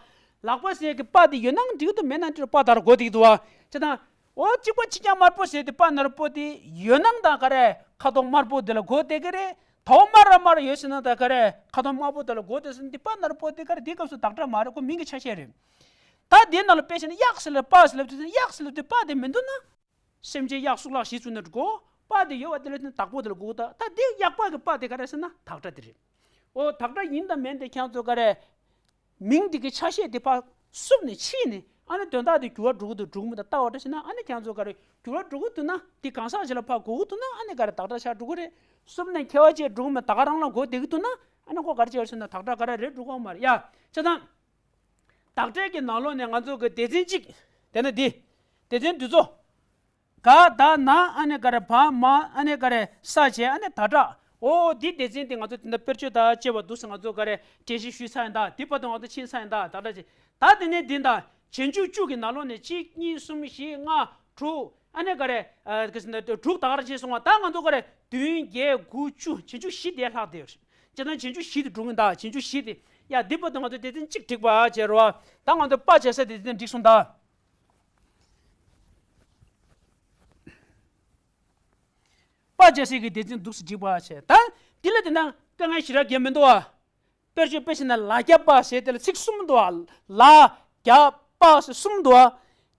ལག་པ་ཟེར་གི་པ་དེ་ཡོད་ནའང་འགྲིག་གི་འདུག་མེད་ནའང་འགྲིག་པ་ད་ར་གོ་བསྡད་ཀྱི་འདུག་བ། ཅེ་དང་། འོ་གཅིག་པ་གཅིག་རྐྱང་དམར་པོ་ཟེར་དེ་པ་ན་རོ་པོ་དེ་ཡོད་ནའང་ད་ག་རེ་ཁ་དོག་དམར་པོ་དེ་ལ་གོ་བསྡད་ཀྱི་རེད། དའོ་དམར་ར་དམར་ཡོད་ཟེར་ན་ད་ག་རེ་ཁ་དོག་དམར་པོ་དེ་ལ་གོ་བསྡད་ཟེར་ན་དེ་པ་ན་རོ་པོ་དེ་ག་རེ་དེའི་སྐབས་སུ་དག་སྒྲ་མ་རེད། ཁོ་མིང་གི་ཆ་ཤས་རེད། ད་དེའི་ནང་ལ་དཔེ་བྱས་ན་གཡག་ཟེར་ལ་པ་ཟེར་ལབ་དུས་ཙམ་གཡག་ཟེར་ལབ་དུས་པ་དེ་མི་འདུག་ན། སེམས་ཅན་གཡག་གཙུག་ལག་ཞེས་བཙུགས་ནས་འགྲོ། པ་དེ་ཡོད་པ་དེ་ལ་བརྟེན་ནས་བདག་པོ་དེ་ལ་གོ་ད། ད་དེ་གཡག་པ་གི་པ་དེ་ག་རེ་ཟེར་ན་དག་སྒྲ་དེ་རེད། འོ་དག་སྒྲ་ཡིན་དང་མིན་དེ་ཁྱེད་ཚོ་ག་རེ། མིང་དེ་གི་ཆ་ཤས་དེ་ཕར་བསུབས་ནས་ཕྱིས་ནས་ཨ་ནི་དོན་དག་དེ་འགྱུར་བ་འགྲོ་གི་འདུག་འགྲོ་གི་མི་འདུག་ལྟ་བ་འདྲ་བྱས་ན་ཨ་ནི་ཁྱེད་ཚོ་ག་རེ་འགྱུར་བ་འགྲོ་གི་འདུག་ན་དེ་གང་ཟག་ཅིག་ལ་ཕར་གོ་གི་འདུག་ན་ཨ་ནི་ག་རེ་དག་སྒྲ་ཆགས་འགྲོ་གི་རེད། བསུབས་ནས་ཁྱད་པར་ཅན་འགྲོ་གི་མི་འདུག་ད་ག་རང་ལ་གོ་བསྡད་ཀྱི་འདུག་ན་ཨ་ནི་ཁོ་ག་རེ་བྱས་པ་ཟེར་ན་དག་སྒྲ་ག་རེ་རེད་འགྲོ་གི་མ་རེད་ཡ། བྱས་ཙང་། དག་སྒྲའི་གི་ནང་ལོགས་ནས་ང་ཚོ་གི་སྡེ་ཚན་གཅིག་དེ་ནི་འདི། སྡེ་ཚན་འདི་ཚོ། ག་ད་ན་ཨ་ནི་ག་རེ་བ་མ་ཨ་ནི་ག་རེ་ས་བྱས་ཨ་ནི་ད་དྲག་འོ་འདི་སྡེ་ཚན་འདི་ང་ཚོ་དེ་འདྲ་དཔེར་བརྗོད་དང་བཅས་པ་འདུག་སེ་ང་ཚོ་ག་རེ་འགྲེལ་བཤད་ཞུས་ཚར་ཡིན་ད། འདི་བར་དུ་ང་ཚོ་ཕྱིན་ཚར་ཡིན་ད། ད་དྲག་ཅིག་ད་དེ་ནས་འདི་ད་རྗེས་འཇུག་བཅུ་གི་ནང་ལོགས་ནས་གཅིག་གཉིས་གསུམ་བཞི་ལྔ་དྲུག་ཨ་ནི་ག་རེ་ཨ་ག་ཟེར་ན་དྲུག་ད་ག་རེ་བྱས་སོང་བ། ད་ང་ཚོ་ག་རེ་བདུན་བརྒྱད་དགུ་བཅུ་རྗེས་འཇུག་བཞི་དེ་ལྷག་བསྡད་ཡོད་རེད། བྱས་ཙང་རྗེས་འཇུག་བཞི་དེ་འགྲོ་གི་ཡིན་ད། རྗེས་འཇུག་བཞི་དེ། ཡ་འདི་བར་དུ་ང་ཚོ་སྡེ་ཚན་གཅིག་འགྲིག་པ་བྱས་རོ། ད་ང་ཚོ་པ་བྱེད་ས་དེ་སྡེ་ཚན་འགྲིག་སོང་ད། པ་བྱེད་ས་གི་སྡེ་ཚན་འདུག་སེ་འགྲིག་པ་བྱས་ད། འདི་ལ་དེ་ན་དཀའ་ངལ་ཞེ་དྲག་གང་མི་འདུག་བ། དཔེར་བརྗོད་དཔེ་བྱས་ན་ལ་རྒྱ་པ་ཟེར་དེ་ལ་ཚིག་གསུམ་འདུག་བ། ལ་རྒྱ་པ་ཟེར་གསུམ་འདུག་བ།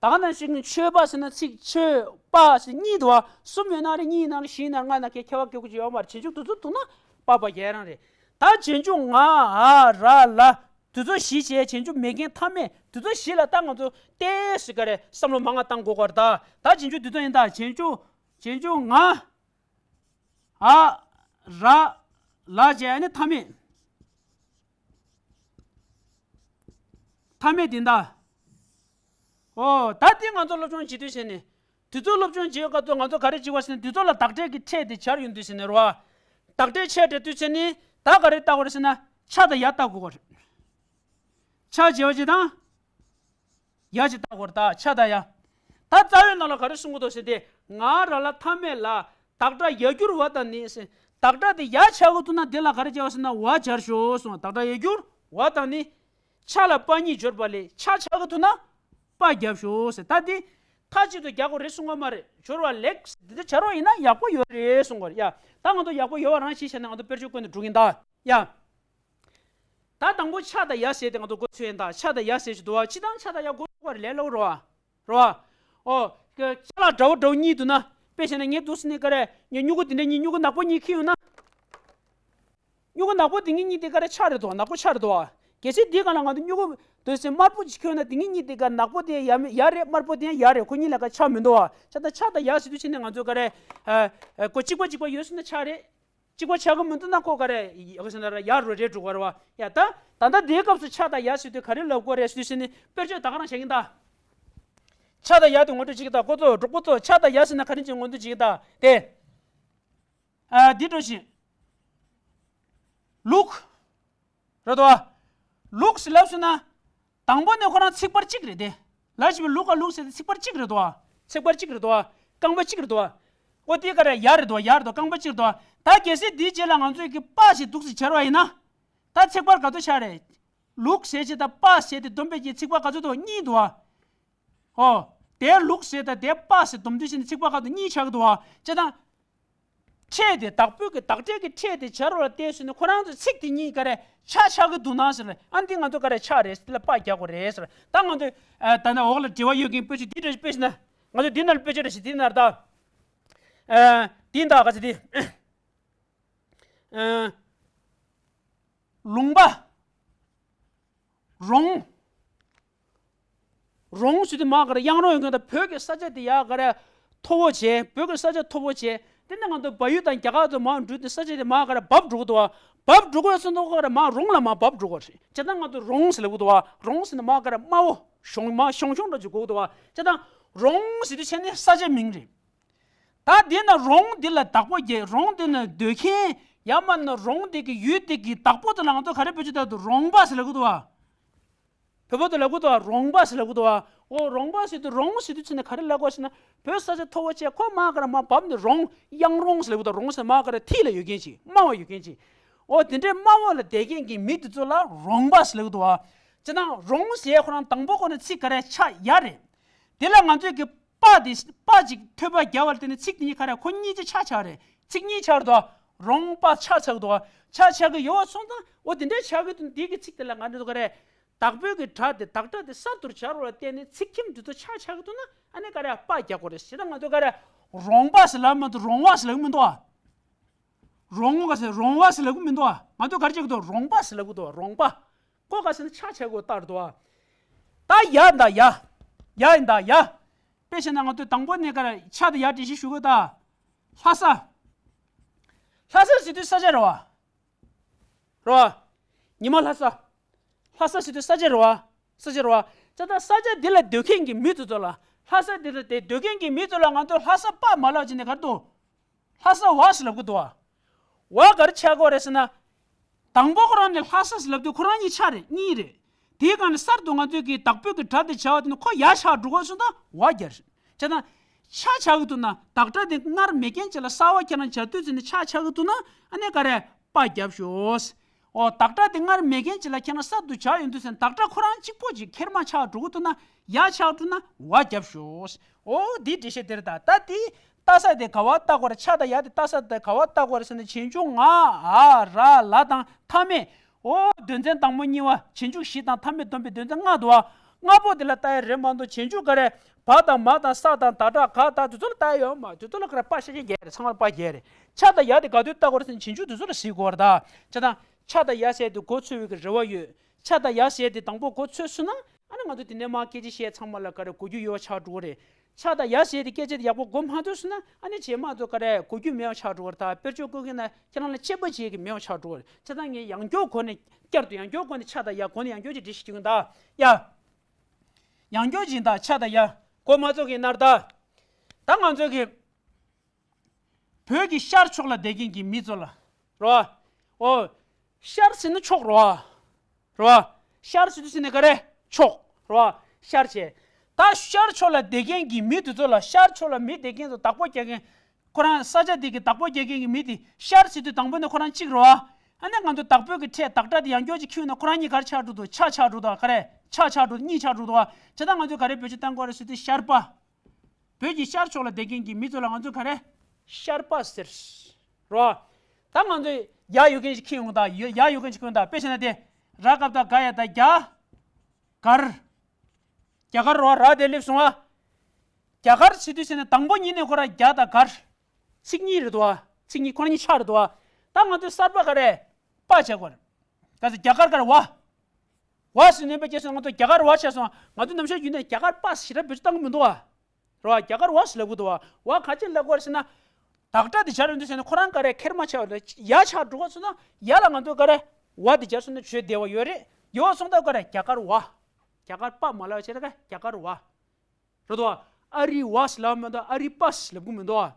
ད་ག་ནང་བཞིན་མཆོད་པ་ཟེར་ན་ཚིག་མཆོད་པ་ཟེར་གཉིས་འདུག་བ། གསུམ་ཡོད་ན་རེད་གཉིས་ཡིན་ན་རེད་བཞི་ཡིན་ན་རེད་ལྔ་ཡིན་ན་ཁྱད་ཁྱད་པར་གྱི་ཡོད་མ་རེད། རྗེས་འཇུག་དེ་ཚོ་འདུག་ན་པ་པ་རྒྱལ་རང་རེད། ད་རྗེས་འཇུག་ང་འ་ར་ལ་དེ་ཚོ་བཞི་བྱས་རྗེས་འཇུག་མེད་མཁན་མཐའ་མེད་དེ་ཚོ་བཞི་ལ་ད་ང་ཚོ་ཏོག་ཙམ་ག་རེ་བསམ་བློ་མང་བ་བཏང་དགོས་ཀྱི་རེད་ད། ད་རྗེས་འཇུག་དེ་ཚོ་ཡིན་ད། རྗེས་འཇུག་རྗེས་འཇུག་ང་འ་ར་ལ་བྱས་ཨ་ནི་མཐའ་མེད། མཐའ་མེད་དེ་འདྲ། ཨོ་ད་དེ་ང་ཚོ་སློབ་སྦྱོང་བྱེད་དུས་ཟེར་ནས། དེ་ཚོ་སློབ་སྦྱོང་བྱེད་སྐབས་དུ་ང་ཚོ་ག་རེ་བྱེད་པ་ཟེར་ན་དེ་ཚོ་ལ་བདག་སྒྲའི་གི་ཕྲད་དེ་སྦྱར་ཡོང་དུས་ཟེར་ནས་རོ། བདག་སྒྲའི་ཕྲད་སྦྱར་དུས་ཟེར་ནས་ད་ག་རེ་བཏགས་དགོས་རེད་ཟེར་ན་ཆ་དང་ཡ་བཏགས་དགོས་པ་རེད། ཆ་བྱེད་པ་ཅིག་དང་། ཡ་ཅིག་བཏགས་དགོས་རེད་ད་ཆ་དང་ཡ། ད་རྩ་བའི་ནང་ལ་ག་རེ་གསུང་གི་འདུག་ཟེར་ཏེ་ང་ར་ལ་མཐའ་མེད་ལ། བདག་སྒྲ་ཡར་གྱུར་བ་དང་ནི་ཟེར། བདག་སྒྲ་དེ་ཡར་ཆགས་ཀྱི་འདུག་ན་དེ་ལ་ག་རེ་བྱ་བ་ཟེར་ན་བ་སྦྱར་ཤོག་གསུངས། བདག་སྒྲ་ཡར་གྱུར་བ་དང་ནི། ཆ་ལ་པ་གཉིས་སྦྱོར་བ་ལས་ཆ་ཆགས་ཀྱི་འདུག་ན་པ་རྒྱབ་ཤོག་ཟེར། ད་དེ་མཐའ་གཅིག་ཏུ་རྒྱག་དགོས་རེད་གསུང་གི་མ་རེད། སྦྱོར་བ་ལེགས་འདི་འདྲ་བྱ་རོགས་ཡིན་ན་ཡག་པོ་ཡོད་རེད་གསུང་གི་རེད་ཡ། ད་ང་ཚོ་ཡག་པོ་ཡོད་པ་རང་ཤེས་བྱས་ན་ང་ཚོ་དཔེར་བརྗོད་བཀོད་ནས་འགྲོ་གི་ཡིན་ད་ཡ། ད་དང་པོ་ཆ་དང་ཡ་ཟེར་ཏེ་ང་ཚོ་འགོ་ཚུགས་ཡིན་ད། ཆ་དང་ཡ་ཟེར་གྱི་འདུག་བ། སྤྱིར་བཏང་ཆ་དང་ཡ་འགོ་ཚུགས་པ་རེད་ལས་སླ་པོ་རེད་བ། རེད་བ། ཨོ། ཆ་ལ་དགྲ་བོ་དགྲ་བོ་གཉིས་འདུག་ན། དཔེ་བྱས་ན་ངས་འདུག་ཟེར་ནས་ག་རེ། ངས་སྨྱུ་གུ་འདི་འདྲ་གཉིས་སྨྱུ་གུ་ནག་པོ་གཉིས་འཁྱེར་ཡོང་ན། སྨྱུ་གུ་ནག་པོ་འདི་གཉིས་གཉིས་དེ་ག་རེ་ཆ་རེད་དོ། ནག་པོ་ཆ་རེད་དོ། གལ་སྲིད་འདིའི་སྒང་ལ་ང་ཚོ་སྨྱུ་གུ་འདུག་ཟེར་དམར་པོ་ཅིག་འཁྱེར་ཡོང་ན་འདི་གཉིས་གཉིས་དེ་ག་ནག་པོ་དེ་ཡ་མེད་ཡ་རེད། དམར་པོ་དེ་ཡང་ཡ་རེད། ཁོ་གཉིས་ལ་ག་ཆ་མི་འདུག་བ། ཆ་ད་ཆ་དང་ཡ་ཟེར་དུས་ཕྱིན་ནས་ང་ཚོ་ག་རེ། ཨ། ཨ། ཁོ་གཅིག་པ་གཅིག་པ་ཡོད་ཟེར་ན་ཆ་རེད། གཅིག་པ་ཆགས་ཀྱི་མི་འདུག་ན་ཁོ་ག་རེ་ཡག་ཟེར་ན་ར་ཡག་རུ་རེད་འགྲོ་གི་རེད་བ། ཡ་ད། ད་ལྟ་འདིའི་སྐབས་སུ་ཆ་དང་ཡ་ཟེར་དུས་ག་རེ་ལབ་དགོས་རེད་ཟེར་དུས་ཟེར་ནི་དཔེར་བརྗོད་ད་ག་རང་བྱེད་ཀྱིན་གདའ། ཆ་དང་ཡ་དེ་ངོ་སྤྲོད་བྱེད་ཀྱི་གདའ། ཁོ་ཚོ་གྲོགས་པོ་ཚོ་ཆ་དང་ཡ་ཟེར་ན་ག་རེ་ཅིག་ངོ་སྤྲོད་བྱེད་ཀྱི་གདའ་དེ། ཨ། འདི་འགྲོ་བཞིན། ལུག་རེད་དོ། ལུག་ཟེར་ལབ་སོང་ན། དང་པོ་ནས་ཁོ་རང་ཚིག་པར་གཅིག་རེད་དེ། ལ་ཞིག་པའི་ལུག་ག་ལུག་ཟེར་ཏེ་ཚིག་པར་གཅིག་རེད་དོ། ཚིག་པར་གཅིག་རེད་དོ། རྐང་པ་གཅིག་རེད་དོ། ཨོ་དེ་ག་རེ་ཡ་རེད་དོ། ཡ་རེད་དོ། རྐང་པ་གཅིག་རེད་དོ། ད་གལ་སྲིད་དེའི་རྗེས་ལ་ང་ཚོས་ཀྱི་པ་ཞིག་འདུག་སེ་སྦྱར་བ་ཡིན་ན། ད་ཚིག་པར་ག་ཚོད་ཆགས་རེད། ལུག་ཟེར་ཅིག་དང་པ་ཟེར་ཏེ་སྡོམ་པའི་གི་ཚིག་པར་ག་ཚོད་དོ། གཉིས་འདུག་ཨ། ཨོ། དེ་ལུག་ཟེར་དང་དེ་པ་ཟེར་སྡོམ་དུས་ཕྱིན་ནས་ཚིག་པར་ག་ཚོད་གཉིས་ཆགས་ཀྱི་འདུག་ཨ། བྱས་ཙང་། ཕྲད་དེ་བདག་པོའི་གི་བདག་སྒྲའི་གི་ཕྲད་དེ་སྦྱར་བ་ལ་བལྟས་ཟེར་ནས་ཁོ་རང་ཚོ་ཚིག་དེ་གཉིས་ག་རེ་ཆ་ཆགས་ཀྱི་འདུག་ན་ཟེར་ནས། ཨ་འདི་ང་ཚོ་ག་རེ་ཆ་རེད་ཟེར་ལ་པ་རྒྱག་དགོས་རེད་ཟེར། ད་ང་ཚོས་ཨ་ད་ནི་འོག་ལ་འབྲེལ་བ་ཡོད་མཁན་དཔེ་ཆ་འདི་འདྲ་དཔེ་ཆ་ན་ང་ཚོ་འདི་ནང་ལ་དཔེ་ཆ་འདྲ་ཞིག་འདི་ནང་ད། ཨ་འདི་འདྲ་ག་ཚོད་འདི། ཨ། ལུང་པ། རོང་། རོང་ཟེར་དུས་མ་ག་རེ་གཡང་རོང་ཡོད་མཁན་དང་བོད་ཀྱི་ས་ཆ་དེ་ཡ་ག་རེ་མཐོ་བོ་བྱས། བོད་ཀྱི་ས་ཆ་མཐོ་བོ་བྱས། དེ་ནས་ང་ཚོ་བལ་ཡུལ་དང་རྒྱ་གར་དུ་མར་འགྲོ་དུས་ས་ཆ་དེ་མ་ག་རེ་འབབ་འགྲོ་གི་འདུག་བ། འབབ་འགྲོ་གི་ཡོད་ཚོད་འདུག་ག་རེ་མར་རོང་ལ་མར་འབབ་འགྲོ་གི་རེད། བྱས་ཙང་ང་ཚོ་རོང་ཟེར་ལབ་གི་འདུག་བ། རོང་ཟེར་ན་མ་ག་རེ་དམའ་བོ། གཞོང་མ་གཞོང་གཞོང་འདྲ་ཅིག་གོ་གི་འདུག་བ། བྱས་ཙང་རོང་ཟེར་དུས་བྱས་ནས་ས་ཆ་མིང་རེད། ད་དེ་ན་རོང་འདི་ལ་བདག་པོ་རྒྱག་རོང་འདི་ན་སྡོད་མཁན། ཡང་མིན་ན་རོང་འདི་གི་ཡུལ་འདི་གི་བདག་པོ་དེ་ལ་ང་ཚོ་ག་རེ་བེད་སྤྱོད་བཏང་འདུག་རོང་པ་ཟེར་ལབ་གི་འདུག་བ། བོད་པ་དེ་ལབ་གི་འདུག་བ། རོང་པ་ཟེར་ལབ་གི་འདུག་བ། འོ་རོང་པ་ཟེར་དུས་རོང་ཟེར་དུས་ཚོད་ནས་ག་རེ་ལབ་དགོས་ཟེར་ན། བོད་ས་ཆ་མཐོ་བོ་བྱས་ཁོ་མར་ག་རེ་མར་བབས་ནས་རོང་གཡང་རོང་ཟེར་ལབ་གི་འདུག་རོང་ཟེར་མར་ག་རེ་མཐིལ་ལ་ཡོད་མཁན་ཅིག་དམའ་བ་ཡོད་མཁན་ཅིག་འོ་དེ་འདྲའི་དམའ་བ་ལ་བསྡད་མཁན་གྱི་མི་དེ་ཚོ་ལ་རོང་པ་ཟེར་ལབ་གི་འདུག་བ། བྱས་ཙང་རོང་ཟེར་ཁོ་རང་དང་པོ་ཁོ་ན་ཚིག་ག་རེ་ཆགས་ཡ་རེད། དེ་ལ་ང་ཚོས་ཀྱི་པ་དེ་པ་ཅིག་ཐོད་པ་རྒྱབ་པ་ལ་བརྟེན་ནས་ཚིག་དེ་གཉིས་ཁ་རེ་ཁོ་གཉིས་ཀྱི་ཆ་ཆགས་རེད། ཚིག་གཉིས་ཆགས་འདུག་རོང་པ་ཆ་ཆགས་འདུག་ཆ་ཆགས་ཀྱི་ཡོད་སོང་ཙང་འོ་དེ་འདྲའི་ཆགས་ཀྱི་འདུག་འདི་གི་ཚིག་དེ་ལ་ང་ཚོ་ག་རེ། བདག་པོའི་གི་སྒྲ་དེ་བདག་སྒྲ་དེ་གསར་དུ་སྦྱར་བ་ལ་བརྟེན་ནས་ཚིག་ཁྱིམ་དེ་ཚོ་ཆ་ཆགས་ཀྱི་འདུག་ན་ཨ་ནི་ག་རེ་པ་རྒྱག་དགོས་རེད། བྱས་ཙང་ང་ཚོ་ག་རེ། རོང་པ་ཟེར་ལབ་མི་འདུག་རོང་བ་ཟེར་ལབ་གི་མི་འདུག་རོང་བ་ཟེར་རོང་བ་ཟེར་ལབ་གི་མི་འདུག་ང་ཚོ་ག་རེ་བྱེད་ཀྱི་འདུག་རོང་པ་ཟེར་ལབ་གི་འདུག་རོང་པ། ཁོ་ག་ཟེར་ན་ཆ་ཆགས་དགོས་ལྟར་འདུག་ད་ཡ་ད་ཡ། ཡ་ཡིན་ད་ཡ། དཔེ་བྱས་ན་ང་ཚོས་དང་པོ་ནས་ག་རེ་ཆ་དང་ཡ་འགྲེལ་བཤད་ཞུ་གི་ད། ལྷ་ས། ལྷ་ས་ཟེར་དུས་ས་ཆ་རེད་བ། རེད་བ། ཉི་མ་ལྷ་ས། ལྷ་ས་ཟེར་དུས་ས་ཆ་རེད་བ། ས་ཆ་རེད་བ། ད་ལྟ་ས་ཆ་འདི་ལ་སྡོད་མཁན་གྱི་མི་དེ་ཚོ་ལ། ལྷ་ས་འདི་ལ་དེ་སྡོད་མཁན་གྱི་མི་ཚོ་ལ་ང་ཚོས་ལྷ་ས་པ་མ་ལབ་བྱས་ནས་ག་རེ་འདུག་ལྷ་ས་བ་ཟེར་ལབ་གི་འདུག་བ། བ་ག་རེ་ཆགས་ཀྱི་ཡོད་རེད་ཟེར་ན། དང་པོ་ཁོ་རང་ནས་ལྷ་ས་ཟེར་ལབ་དུས་ཁོ་རང་གཉིས་ཆ་རེད་གཉིས་རེད། དེའི་སྒང་ནས་གསར་དུ་ང་ཚོས་ཀྱི་བདག་པོའི་གི་སྒྲ་དེ་བྱ་བ་དེ་ནི་ཁོ་ཡ་ཆགས་འགྲོ་གི་སོང་ཙང་བ་རྒྱག་རེད། བྱས་ཙང་། ཆ་ཆགས་ཀྱི་འདུག་ན་བདག་སྒྲ་དེ་སྔར་མེད་མཁན་ཅིག་ལ་གསར་བ་ཁྱེད་རང་སྦྱར་དུས་ཙམ་ནས་ཆ་ཆགས་ཀྱི་འདུག་ན་ཨ་ནི་ག་རེ་པ་རྒྱབ་ཤོག་འོ་བདག་སྒྲ་དེ་སྔར་མེད་མཁན་ཅིག་ལ་ཁྱེད་རང་གསར་དུ་སྦྱར་ཡོང་དུས་ཙམ་བདག་སྒྲ་ཁོ་རང་གཅིག་པོ་ཅིག་ཁེར་མ་ཆགས་འགྲོ་གི་འདུག་ན་ཡ་ཆགས་འགྲོ་ན་བ་རྒྱབ་ཤོག་འོ་འདིའི་འགྲེལ་བཤད་དེ་རེད་ད། ད་དེ་ལྟ་ས་དེ་ག་བ་ལྟ་དགོས་རེད། ཆ་དང་ཡ་དེ་ལྟ་ས་དེ་ག་བ་ལྟ་དགོས་རེད་ཟེར་ན་རྗེས་འཇུག་ང་ཨ་ར་ལ་དང་མཐའ་མེད། འོ་དོན་ཚན་དང་པོ་གཉིས་པ་རྗེས་འཇུག་བཞི་དང་མཐའ་མེད་སྡོམ་པའི་དོན་ཚན་ལྔ་འདུག་བ། ལྔ་པོ་དེ་ལ་ལྟ་ཡ་རེད་མ་གཏོགས་རྗེས་འཇུག་ག་རེ། བ་དང་མ་དང་ས་དང་ད་དྲག་ག་ད་དེ་ཚོ་ལ་ལྟ་ཡ་ཡོད་མ། དེ་ཚོ་ལ་ག་རེ་པ་ཤ་ཤ་རྒྱག་རེད། ཚང་མར་པ་རྒྱག་རེད། ཆ་དང་ཡ་དེ་ག་དུས་ལྟ་དགོས་རེད་ཟེར་ན་རྗེས་འཇུག་དེ་ཚོ་ལ་གཟིགས་དགོས་རེད་ད། ཆ་དང་ཆ་དང་ཡ་ཟེར་དེ་གོ་ཚོད་པའི་གི་རེ་བ་ཡོད། ཆ་དང་ཡ་ཟེར་དེ་དང་པོ་གོ་ཚོད་སོང་ན་ཨ་ནི་ང་ཚོ་དེ་ནས་མར་སྐད་ཆ་བཤད་ཚང་མ་ལ་ག་རེ་གོ་རྒྱུ་ཡོད་ཆགས་འགྲོ་གི་རེད། ཆ་དང་ཡ་ཟེར་དེ་སྐད་ཆ་དེ་ཡག་པོ་གོ་མ་ཐུབ་སོང་ན་ཨ་ནི་རྗེས་མ་ཚོ་ག་རེ་གོ་རྒྱུ་མེད་པ་ཆགས་འགྲོ་གི་རེད་ད། དཔེར་བརྗོད་བཀོད་མཁན་ན་ཁྱེད་རང་ལ་དཔྱད་པ་བྱེད་ཀྱི་མེད་པ་ཆགས་འགྲོ་གི་རེད། བྱས་ཙང་ངས་ཡང་བསྐྱར་གོ་ནས་བསྐྱར་དུ་ཡང་བསྐྱར་གོ་ནས་ཆ་དང་ཡ་གོ་ནས་ཡང་བསྐྱར་ཅིག་འགྲེལ་བཤད་ཞུ་གི་ཡིན་ད། ཡ། ཡང་བསྐྱར་ཅིག་ད་ཆ་དང་ཡ་གོ་མ་ཚོར་གི་ཡིན་ན་ད། ད་ང་ཚོ་གི་བོད་ཀྱི་ཤར་ཕྱོགས་ལ་བསྡད་མཁན་གྱི་མི་ཚོ་ལ། རེད་བ། ཨོ། ཤར་ཟེར་ན་ཕྱོགས་རེད་བ། རེད་བ། ཤར་ཟེར་དུས་ཟེར་ན་ག་རེ། ཕྱོགས། རེད་བ། ཤར་བྱས། ད་ཤར་ཕྱོགས་ལ་བསྡད་མཁན་གྱི་མི་དེ་ཚོ་ལ་ཤར་ཕྱོགས་ལ་མི་བསྡད་མཁན་ཚོ་བདག་པོ་རྒྱག་མཁན། ཁོ་རང་ས་ཆ་དེ་གི་བདག་པོ་རྒྱག་མཁན་གྱི་མི་དེ་ཤར་ཟེར་དུས་དང་པོ་ནས་ཁོ་རང་གཅིག་རེད་བ། ཨ་ནི་ང་ཚོ་བདག་པོའི་གི་ཕྲད་བདག་སྒྲ་དེ་ཡང་བསྐྱར་ཅིག་ཁྱེར་ན་ཁོ་རང་གཉིས་ག་རེ་ཆགས་འགྲོ་འདུག་ཆ་ཆགས་འགྲོ་འདུག་ག་རེ། ཆ་ཆགས་འགྲོ་གཉིས་ཆགས་འགྲོ་འདུག་བ། བྱས་ཙང་ང་ཚོས་ག་རེ་བེད་སྤྱོད་བཏང་དགོས་རེད་ཟེར་དུས་ཤར་པ། བོད་ཀྱི་ཤར་ཕྱོགས་ལ་བསྡད་མཁན་གྱི་མི་ཚོ་ལ་ང་ཚོས་ག་རེ། ཤར་པ་ཟེར། རོ། ད་ང་ཚོས་ཡ་ཡོད་མཁན་ཞིག་ཁྱེར་ཡོང་ད། ཡ་ཡོད་མཁན་ཞིག་ཁྱེར་ཡོང་ད། དཔེ་བྱས་ན་དེ། ར་སྐབས་ད་ག་ཡ་ད་རྒྱ། གར། རྒྱ་གར་རོ། ར་དེ་སླེབས་སོང་ཨ། རྒྱ་གར་ཟེར་དུས་ཟེར་ན་དང་པོ་ཉིད་ནས་ཁོ་ར་རྒྱ་དང་གར། ཚིག་གཉིས་རེད་དོ། ཚིག་གཉིས་ཁོ་ར་གཉིས་ཆ་རེད་དོ། ད་ང་ཚོས་གསར་པ་ག་རེ། པ་བྱ་དགོས་རེད། ག་ཚོད་རྒྱ་གར་ག་རེ་བ། བ་ཟེར་ནས་པ་སྐྱེས་སོང་། ང་ཚོ་རྒྱ་གར་བ་བྱས་སོང་། ང་ཚོ་ནམ་ཞག་རྒྱུན་ནས་རྒྱ་གར་པ་ཞེ་དྲག་བེད་སྤྱོད་བཏང་གི་མི་འདུག་བ། རེད་བ། རྒྱ་གར་བ་ཞེས་ལབ་གི་འདུག་བ། བ་ག་ཅི་ལབ་དགོས་རེད་ཟེར་ན། བདག་སྒྲ་དེ་སྦྱར་ཡོང་དུས་ཟེར་ན་ཁོ་རང་ག་རེ་ཁེར་མ་ཆགས་པ་ལ་ཡ་ཆགས་འགྲོ་ག་ཚོད་ན་ཡ་ལ་ང་ཚོ་ག་རེ་བ་དེ་སྦྱར་སོང་ན་བརྗོད་བདེ་བ་ཡོད་རེད། ཡོད་སོང་ད་ག་རེ་རྒྱ་གར་བ། རྒྱ་གར་པ་མ་ལབ་བྱས་ད་ག་རྒྱ་གར་བ། རེད་དོ། ཨ་རི་བ་ཞེས་ལབ་མི་འདུག་ཨ་རི་པ་ཞེས་ལབ་གི་མི་འདུག་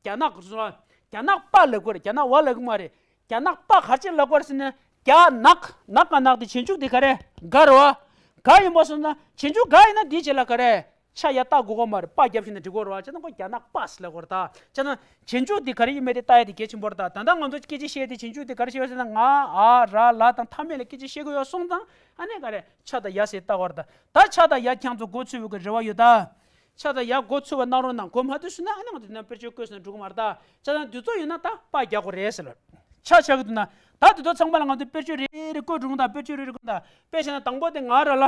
རྒྱ་ནག་གི་སོང་། རྒྱ་ནག་པ་ལབ་དགོས་རེད། རྒྱ་ནག་བ་ལབ་གི་མ་རེད། རྒྱ་ནག་པ་ག་ཅི་ལབ་དགོས་རེད་ཟེར་ན། རྒྱ་ནག་ནག་ག་ནག་དེ་རྗེས་འཇུག་དེ་ག་རེ། ག་རེད་བ། ག་ཡིན་པ་སོང་ན་རྗེས་འཇུག་ག་ཡིན་ན་དེའི་རྗེས་ལ་ག་རེ། ཆ་ཡ་བཏགས་དགོས་ཀྱི་མ་རེད། པ་རྒྱབ་ཤེས་ན་འགྲིག་གི་རེད་བ། བྱས་ན་ཁོ་རྒྱ་ནག་པ་ཞེས་ལབ་དགོས་རེད་ད། བྱས་ན་རྗེས་འཇུག་དེ་ག་རེ་ཡིན་མིན་དེ་ལྟ་ཡ་དེ་གལ་ཆེན་པོ་རེད་ད། ད་ལྟ་ང་ཚོ་སྐད་ཆ་བཤད་དེ་རྗེས་འཇུག་དེ་ག་རེ་བཤད་ཡོད་ཟེར་ན། ང་ཨ་ར་ལ་དང་མཐའ་མེད་ལ་སྐད་ཆ་བཤད་གི་ཡོད་སོང་ཙང་ཨ་ནི་ག་རེ་ཆ་དང་ཡ་ཟེར་ལྟ་བར་ད། ད་ཆ་དང་ཡ་ཁྱེད་ཚོ་གོ་ཚོད་པའི་གི་རེ་བ་ཡོད་ད། ཆ་དང་ཡ་གོ་ཚོད་པ་གནང་རོགས་གནང་། གོ་མ་ཐུབ་སོང་ན་ཨ་ནི་ང་ཚོ་དེ་ན་དཔེར་བརྗོད་བཀོད་སོང་ན་འགྲིག་གི་མ་རེད་ད། ཆ་དང་དེ་ཚོ་ཡོད་ན་ད་པ་རྒྱག་དགོས་རེད་ཟེར་ལ། ཆ་ཆགས་གི་འདུག་ན་ད་དེ་ཚོ་ཚང་མ་ལ་ང་ཚོ་དཔེར་བརྗོད་རེ་རེ་བཀོད་འགྲོ་གི་ད། དཔེར་བརྗོད་རེ་རེ་བཀོད་ད། དཔེ་བྱས་ན་དང་པོ་དེ་ང་ར་ལ།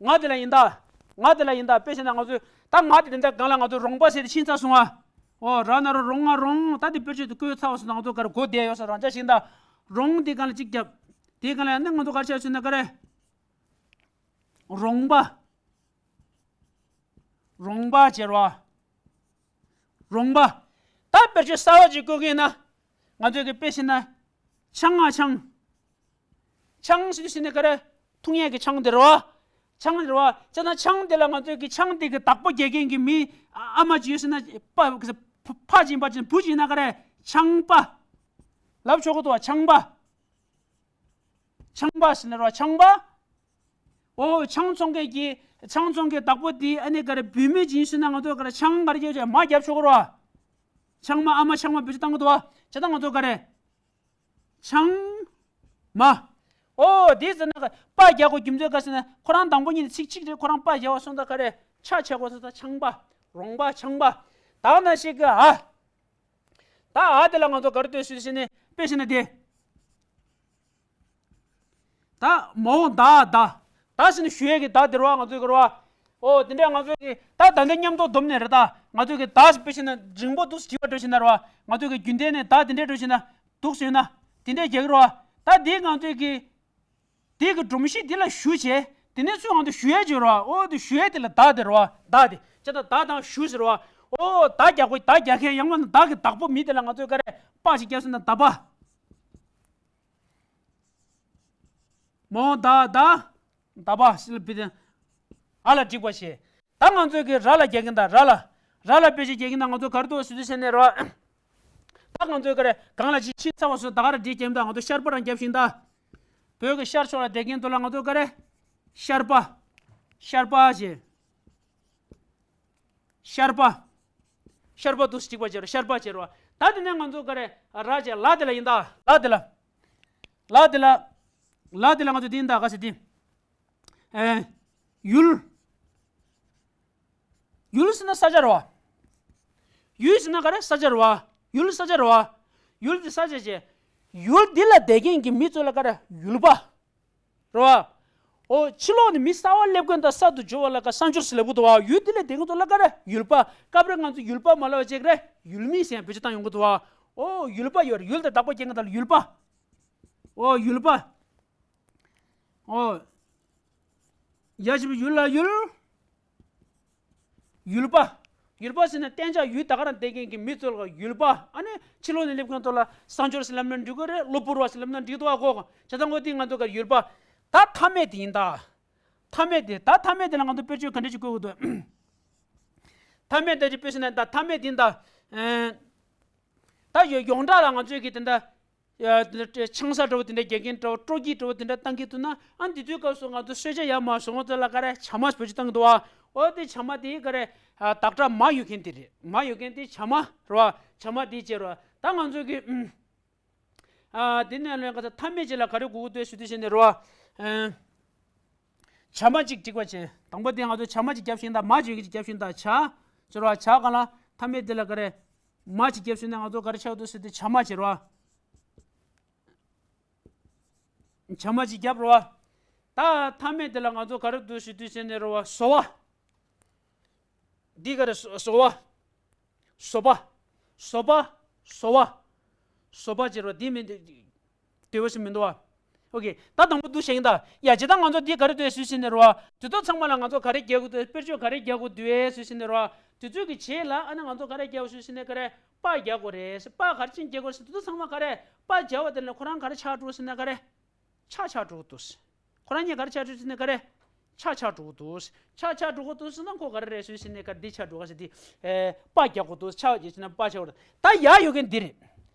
ང་དེ་ལ་ཡིན་ད། ང་དེ་ལ་ཡིན་ད། དཔེ་བྱས་ན་ང་ཚོས་ད་ང་དེ་དེ་འདྲ་སྒང་ལ་ང་ཚོ་རོང་པ་ཟེར་དེ་ཕྱིན་ཚར་སོང་ཨ། ཨོ་ར་ན་རོ་རོང་ང་རོང་། ད་དེ་དཔེར་བརྗོད་དེ་བཀོད་ཚར་བ་སོང་ན་ང་ཚོ་ག་རེ་གོ་བསྡད་ཡོད་ས་རང་ཅག་ཞིག་ཡིན་ད། རོང་དེ་སྒང་ལ་གཅིག་བརྒྱབ། དེ་སྒང་ལ་ཡང་ན་ང་ཚོ་ག་རེ་བྱ་ཟེར་ན་ག་རེ། རོང་པ། རོང་པ་བྱེད་རོ། རོང་པ། ད་དཔེར་བརྗོད་གསར་བ་ཅིག་བཀོད་ཀྱི་ཡིན་ན། ང་ཚོས་ཀྱི་དཔེ་བྱས་ན། ཆང་ང་ཆང་། ཆང་ཟེར་དུས་ཟེར་ནས་ག་རེ། འཐུང་ཡས་ཀྱི་ཆང་དེ་རེད་བ། ཆང་དེ་རེད་བ། བྱས་ན་ཆང་དེ་ལ་ང་ཚོས་ཀྱི་ཆང་དེ་གི་བདག་པོ་རྒྱག་མཁན་གྱི་མི་ཨ་ཨ་མ་ཅིག་ཡོད་ཟེར་ན་པ། ཕ་ཅིག་ཡིན་པ་ཅིག་བུ་ཅིག་ཡིན་ན་ག་རེ། ཆང་པ། ལབ་ཆོག་གི་འདུག་བ། ཆང་པ། ཆང་པ་ཟེར་ནས་རེད་བ། ཆང་པ། ཨོ་ཆང་འཚོང་མཁན་གྱི་ཆང་འཚོང་མཁན་བདག་པོ་དེ་ཨ་ནི་ག་རེ་བུད་མེད་ཅིག་ཡིན་ཟེར་ན་ང་ཚོ་ག་རེ་ཆང་ག་རེ་རྒྱབ་བྱས་མ་རྒྱབ་ཆོག་གི་རེད་བ། ཆང་མ། ཨ་མ་ཆང་མ་བེད་སྤྱོད་བཏང་གི་འདུག་བ། བྱས་ཙང་ང་ཚོ་ག་རེ། ཆང་མ། ཨོ་དེ་ཟེར་ན་པ་རྒྱག་དགོས་རྒྱུ་མཚན་ག་ཟེར་ན་ཁོ་རང་དང་པོ་ཉིད་ནས་ཚིག་གཅིག་རེད། ཁོ་རང་པ་རྒྱག་པ་སོང་ཙང་ག་རེ་ཆ་ཆ་དགོས་སོང་ཙང་ཆང་པ། རོང་པ། ཆང་པ། ད་ནང་བཞིན་གྱི་ཨ། ད་ཨ་དེ་ལ་ང་ཚོ་ག་རེ་ལྟོས་ཟེར་ཟེར་ནས་དཔེ་བྱས་ན་དེ། ད་མ་འོངས་ད་ད། ད་ཟེར་ནས་ཞུ་ཡས་ཀྱི་ད་དེ་རེད་བ། ང་ཚོའི་གི་རེད་བ། ཨོ་དེ་འདྲ་ང་ཚོའི་གི་ད་ད་འདི་མཉམ་དུ་བསྡོམས་ནས་རེད། ད་ང་ཚོའི་གི་ད་ཟེར་དཔེ་བྱས་ན་འབྲིང་པོ་འདུག་ཟེར་བྲིས་པ་འགྲོ་བྱས་ན་རེད་བ། ང་ཚོའི་གི་རྒྱུན་ལྡན་ནས་ད་དེ་འདྲ་འགྲོ་བྱས་ན་འདུག་ཟེར་ན། དེ་འདྲ་རྒྱག་གི་རེད་བ། ད་དེ་ང་ཚོའི་གི་དེ་གི་སྒྲོམ་གཞི་འདི་ལ་ཞུ་བྱས། དེ་ནས་ཚུར་ང་ཚོ་ཞུ་ཡས་ཅིག་རེད་བ། ཨོ་དེ་ཞུ་ཡས་དེ་ལ་ད་དེ་རེད་བ། ད་དེ་བྱས་ད་ད་དང་ཞུ་ཟེར་བ། ཨོ་ད་རྒྱག་དགོས། ད་རྒྱག་མཁན་ཡང་མིན་ན་ད་གི་བདག་པོ་མི་དེ་ལ་ང་ཚོས་ག་རེ་པ་ཞིག་རྒྱབ་ཟེར་ན་ད་པ། མོ་ད་ད། ད་པ་ཟེར་ལ་བི་དེ། ཨ་ལ་འགྲིག་པ་བྱས། ད་ང་ཚོས་ཀྱི་ར་ལ་རྒྱག་གིན་ད། ར་ལ། ར་ལ་དཔེ་ཆ་རྒྱག་གིན་ད། ང་ཚོ་ག་རེ་འདུག་ཟེར་དུས་ཟེར་ནས་རོ། ད་ང་ཚོས་ག་རེ་གང་ལ་ཅིག་ཕྱིན་ཚར་བ་སོང་། ད་ག་རེ་འགྲིག་རྒྱབ་ད། ང་ཚོ་ཤར་པ་རང་རྒྱབ་ཤིང་ད། བོད་ཀྱི་ཤར་ཕྱོགས་ལ་བསྡད་མཁན་དུ་ལ་ང་ཚོ་ག་རེ། ཤར་པ། ཤར་པ་བྱས། ཤར་པ། ཤར་པ་འདུག་གཅིག་པ་བྱས་རོ། ཤར་པ་བྱས་རོ། ད་དེ་ནས་ང་ཚོ་ག་རེ་ར་བྱས། ལ་དེ་ལ་ཡིན་ད། ལ་དེ་ལ། ལ་དེ་ལ། ལ་དེ་ལ་ང་ཚོ་དེ་ཡིན་ད། ག་ཟེར་དེ། ཨེ། ཡུལ། ཡུལ་ཟེར་ན་ས་ཆ་རེད་བ། ཡུལ་ཟེར་ན་ག་རེ། ས་ཆ་རེད་བ། ཡུལ་ས་ཆ་རེད་བ། ཡུལ་འདི་ས་ཆ་བྱས། ཡུལ་འདི་ལ་བསྡད་མཁན་གྱི་མི་ཚོ་ལ་ག་རེ། ཡུལ་པ། རེད་བ། ཨོ་ཕྱི་ལོགས་ནས་མི་གསར་བ་སླེབས་མཁན་དང་གསར་དུ་འབྱོར་བ་ལ་ག་གསར་འབྱོར་ཟེར་ལབ་ཀྱི་འདུག་བ། ཡུལ་འདི་ལ་བསྡད་མཁན་ཚོ་ལ་ག་རེ། ཡུལ་པ། སྐབས་རེ་ང་ཚོ་ཡུལ་པ་མ་ལབ་པ་བྱས་ག་རེ། ཡུལ་མི་ཟེར་ཡང་བེད་སྤྱོད་བཏང་ཡོང་གི་འདུག་བ། ཨོ་ཡུལ་པ་ཡོད་རེད། ཡུལ་དང་བདག་པོ་རྒྱག་མཁན་དང་ཡུལ་པ། ཨོ་ཡུལ་པ། ཨོ། ཡ་ཞབས་ཀྱུ་ཡུ་ལ་ཡུལ། ཡུལ་པ། ཡུལ་པ་ཟེར་ན་གཏན་འཇགས་ཡུལ་ད་ག་རང་བསྡད་མཁན་གྱི་མི་ཚོ་ལ་ཡུལ་པ། ཨ་ནི་ཕྱི་ལོགས་ནས་སླེབས་མཁན་ཚོ་ལ་གསར་འབྱོར་ཟེར་ལབ་ན་འགྲིག་གི་རེད། གློ་བུར་བ་ཟེར་ལབ་ན་འགྲིག་འདུག་ཨ་གོ། བྱས་ཙང་ཁོ་དེ་ང་ཚོ་ག་ཡུལ་པ། ད་མཐའ་མེད་དེ་ཡིན་ད། མཐའ་མེད་དེ། ད་མཐའ་མེད་དེ་ལ་ང་ཚོ་དཔེར་བརྗོད་ག་འདྲ་ཞིག་བཀོད་དགོས་འདུག་མཐའ་མེད་དེ་ཅིག་དཔེ་བྱས་ན་ད་མཐའ་མེད་དེ་ཡིན་ད། ཨེ། ད་ཡོ་ཡོངས་གྲགས་ལ་ང་ཚོས་ཀྱི་དེ་འདྲ། ཡ། དེ་འདྲ་ཆང་ས་འདྲ་བོ་དེ་འདྲ་རྒྱག་མཁན་འདྲ་བོ། སྤྲོ་སྐྱིད་འདྲ་བོ་དེ་འདྲ་བཏང་གི་འདུག་ན། ཨ་འདི་དུས་སྐབས་སུ་ང་ཚོ་གསོལ་ཇ་ཡར་མར་བཟོ་མཁན་ཚོ་ལ་ག་རེ། ཇ་མ་བེད་སྤྱོད་བཏང་གི་འདུག་བ། ཨོ་དེ་ཇ་མ་དེ་ག་རེ། ཨ་བདག་སྐྱོང་མ་ཡོད་མཁན་དེ་རེད། མ་ཡོད་མཁན་དེ་ཇ་མ་རེད་བ། ཇ་མ་དེ་བྱས་རེད་བ། ད་ང་ཚོ་གི་ཨུམ། ཨ་དེ་ནས་ལོན་ག་ས་མཐའ་མེད་ཅིག་ལ་ག་རེ་དགོས་ཀྱི་འདུག་ཞུ་དུས་བྱས་ནས་རེད་བ། ཨ། ཇ་མ་གཅིག་སྒྲིག་པ་བྱས། དང་པོ་དེ་ང་ཚོ་ཇ་མ་གཅིག་རྒྱབ་ཤིང་ད། མ་ཅིག་གཅིག་རྒྱབ་ཤིང་ད། ཇ། ཟེར་བ། ཇ་གང་ལ་མཐའ་མེད་དེ་ལ་ག་རེ། མ་གཅིག་རྒྱབ་ཤིང་ད། ང་ཚོ་ག་རེ་ཆགས་འདུག་ཟེར་དུས་ཇ་མ་བྱེད་རོ། ཇ་མ་གཅིག་རྒྱབ་རོ། ད་མཐའ་མེད་དེ་ལ་ང་ཚོ་ག་རེ་འདུག་ཞུ་དུས་བྱས་ནས་རོ། བཟོ་བ། འདི་ག་རེ། བཟོ་བ། བཟོ་པ། བཟོ་པ། བཟོ་བ། བཟོ་པ་ཟེར་བ་འདི་མི་འདི་འདི་བ་ཞིག་མི་འདུག་བ། ཨོ་ཁེ། ད་དང་པོ་འདུག་བཤད་ཡིན་ད། ཡ་ཇི་ལྟར་ང་ཚོ་འདི་ག་རེ་འདུག་ཞུས་ཟིན་ནས་རོ། དེ་ཚོ་ཚང་མ་ལ་ང་ཚོ་ག་རེ་རྒྱག་དགོས་འདུག་དཔེར་བརྗོད་ག་རེ་རྒྱག་དགོས་འདུག་ཨེ་ཞུས་ཟིན་ནས་རོ། དེ་ཚོ་གི་རྗེས་ལ་ཨ་ནི་ང་ཚོ་ག་རེ་རྒྱག་དགོས་ཞུས་ཟིན་ནས་ག་རེ། པ་རྒྱག་དགོས་རེད། པ་ག་རེ་ཕྱིན་རྒྱག་དགོས་ཟེར། དེ་ཚོ་ཚང་མ་ག་རེ། པ་རྒྱག་པ་དེ་ལ་ཁོ་རང་ག་རེ་ཆགས་འགྲོ་ཟེར་ན་ག་རེ། ཆགས་ཆགས་འགྲོ་གི་འདུག་ཁོ་རང་གཉིས་ག་རེ་ཆགས་འགྲོ་ཟེར་ན་ག་རེ། ཆགས་ཆགས་འགྲོ་གི་འདུག་ཆགས་ཆགས་འགྲོ་གི་འདུག་ཟེར་ན་ཁོ་ག་རེ་རེད་ཟེར་ཟེར་ནས་ག་རེ་འདི་ཆགས་འགྲོ་ག་ཟེར་དེ། ཨེ། པ་རྒྱག་གི་འདུག་ཆགས་ཡོད་ཟེར་ན་པ་ཆགས་འགྲོ། ད་ཡ་ཡོད་མཁན་འདི་རེད།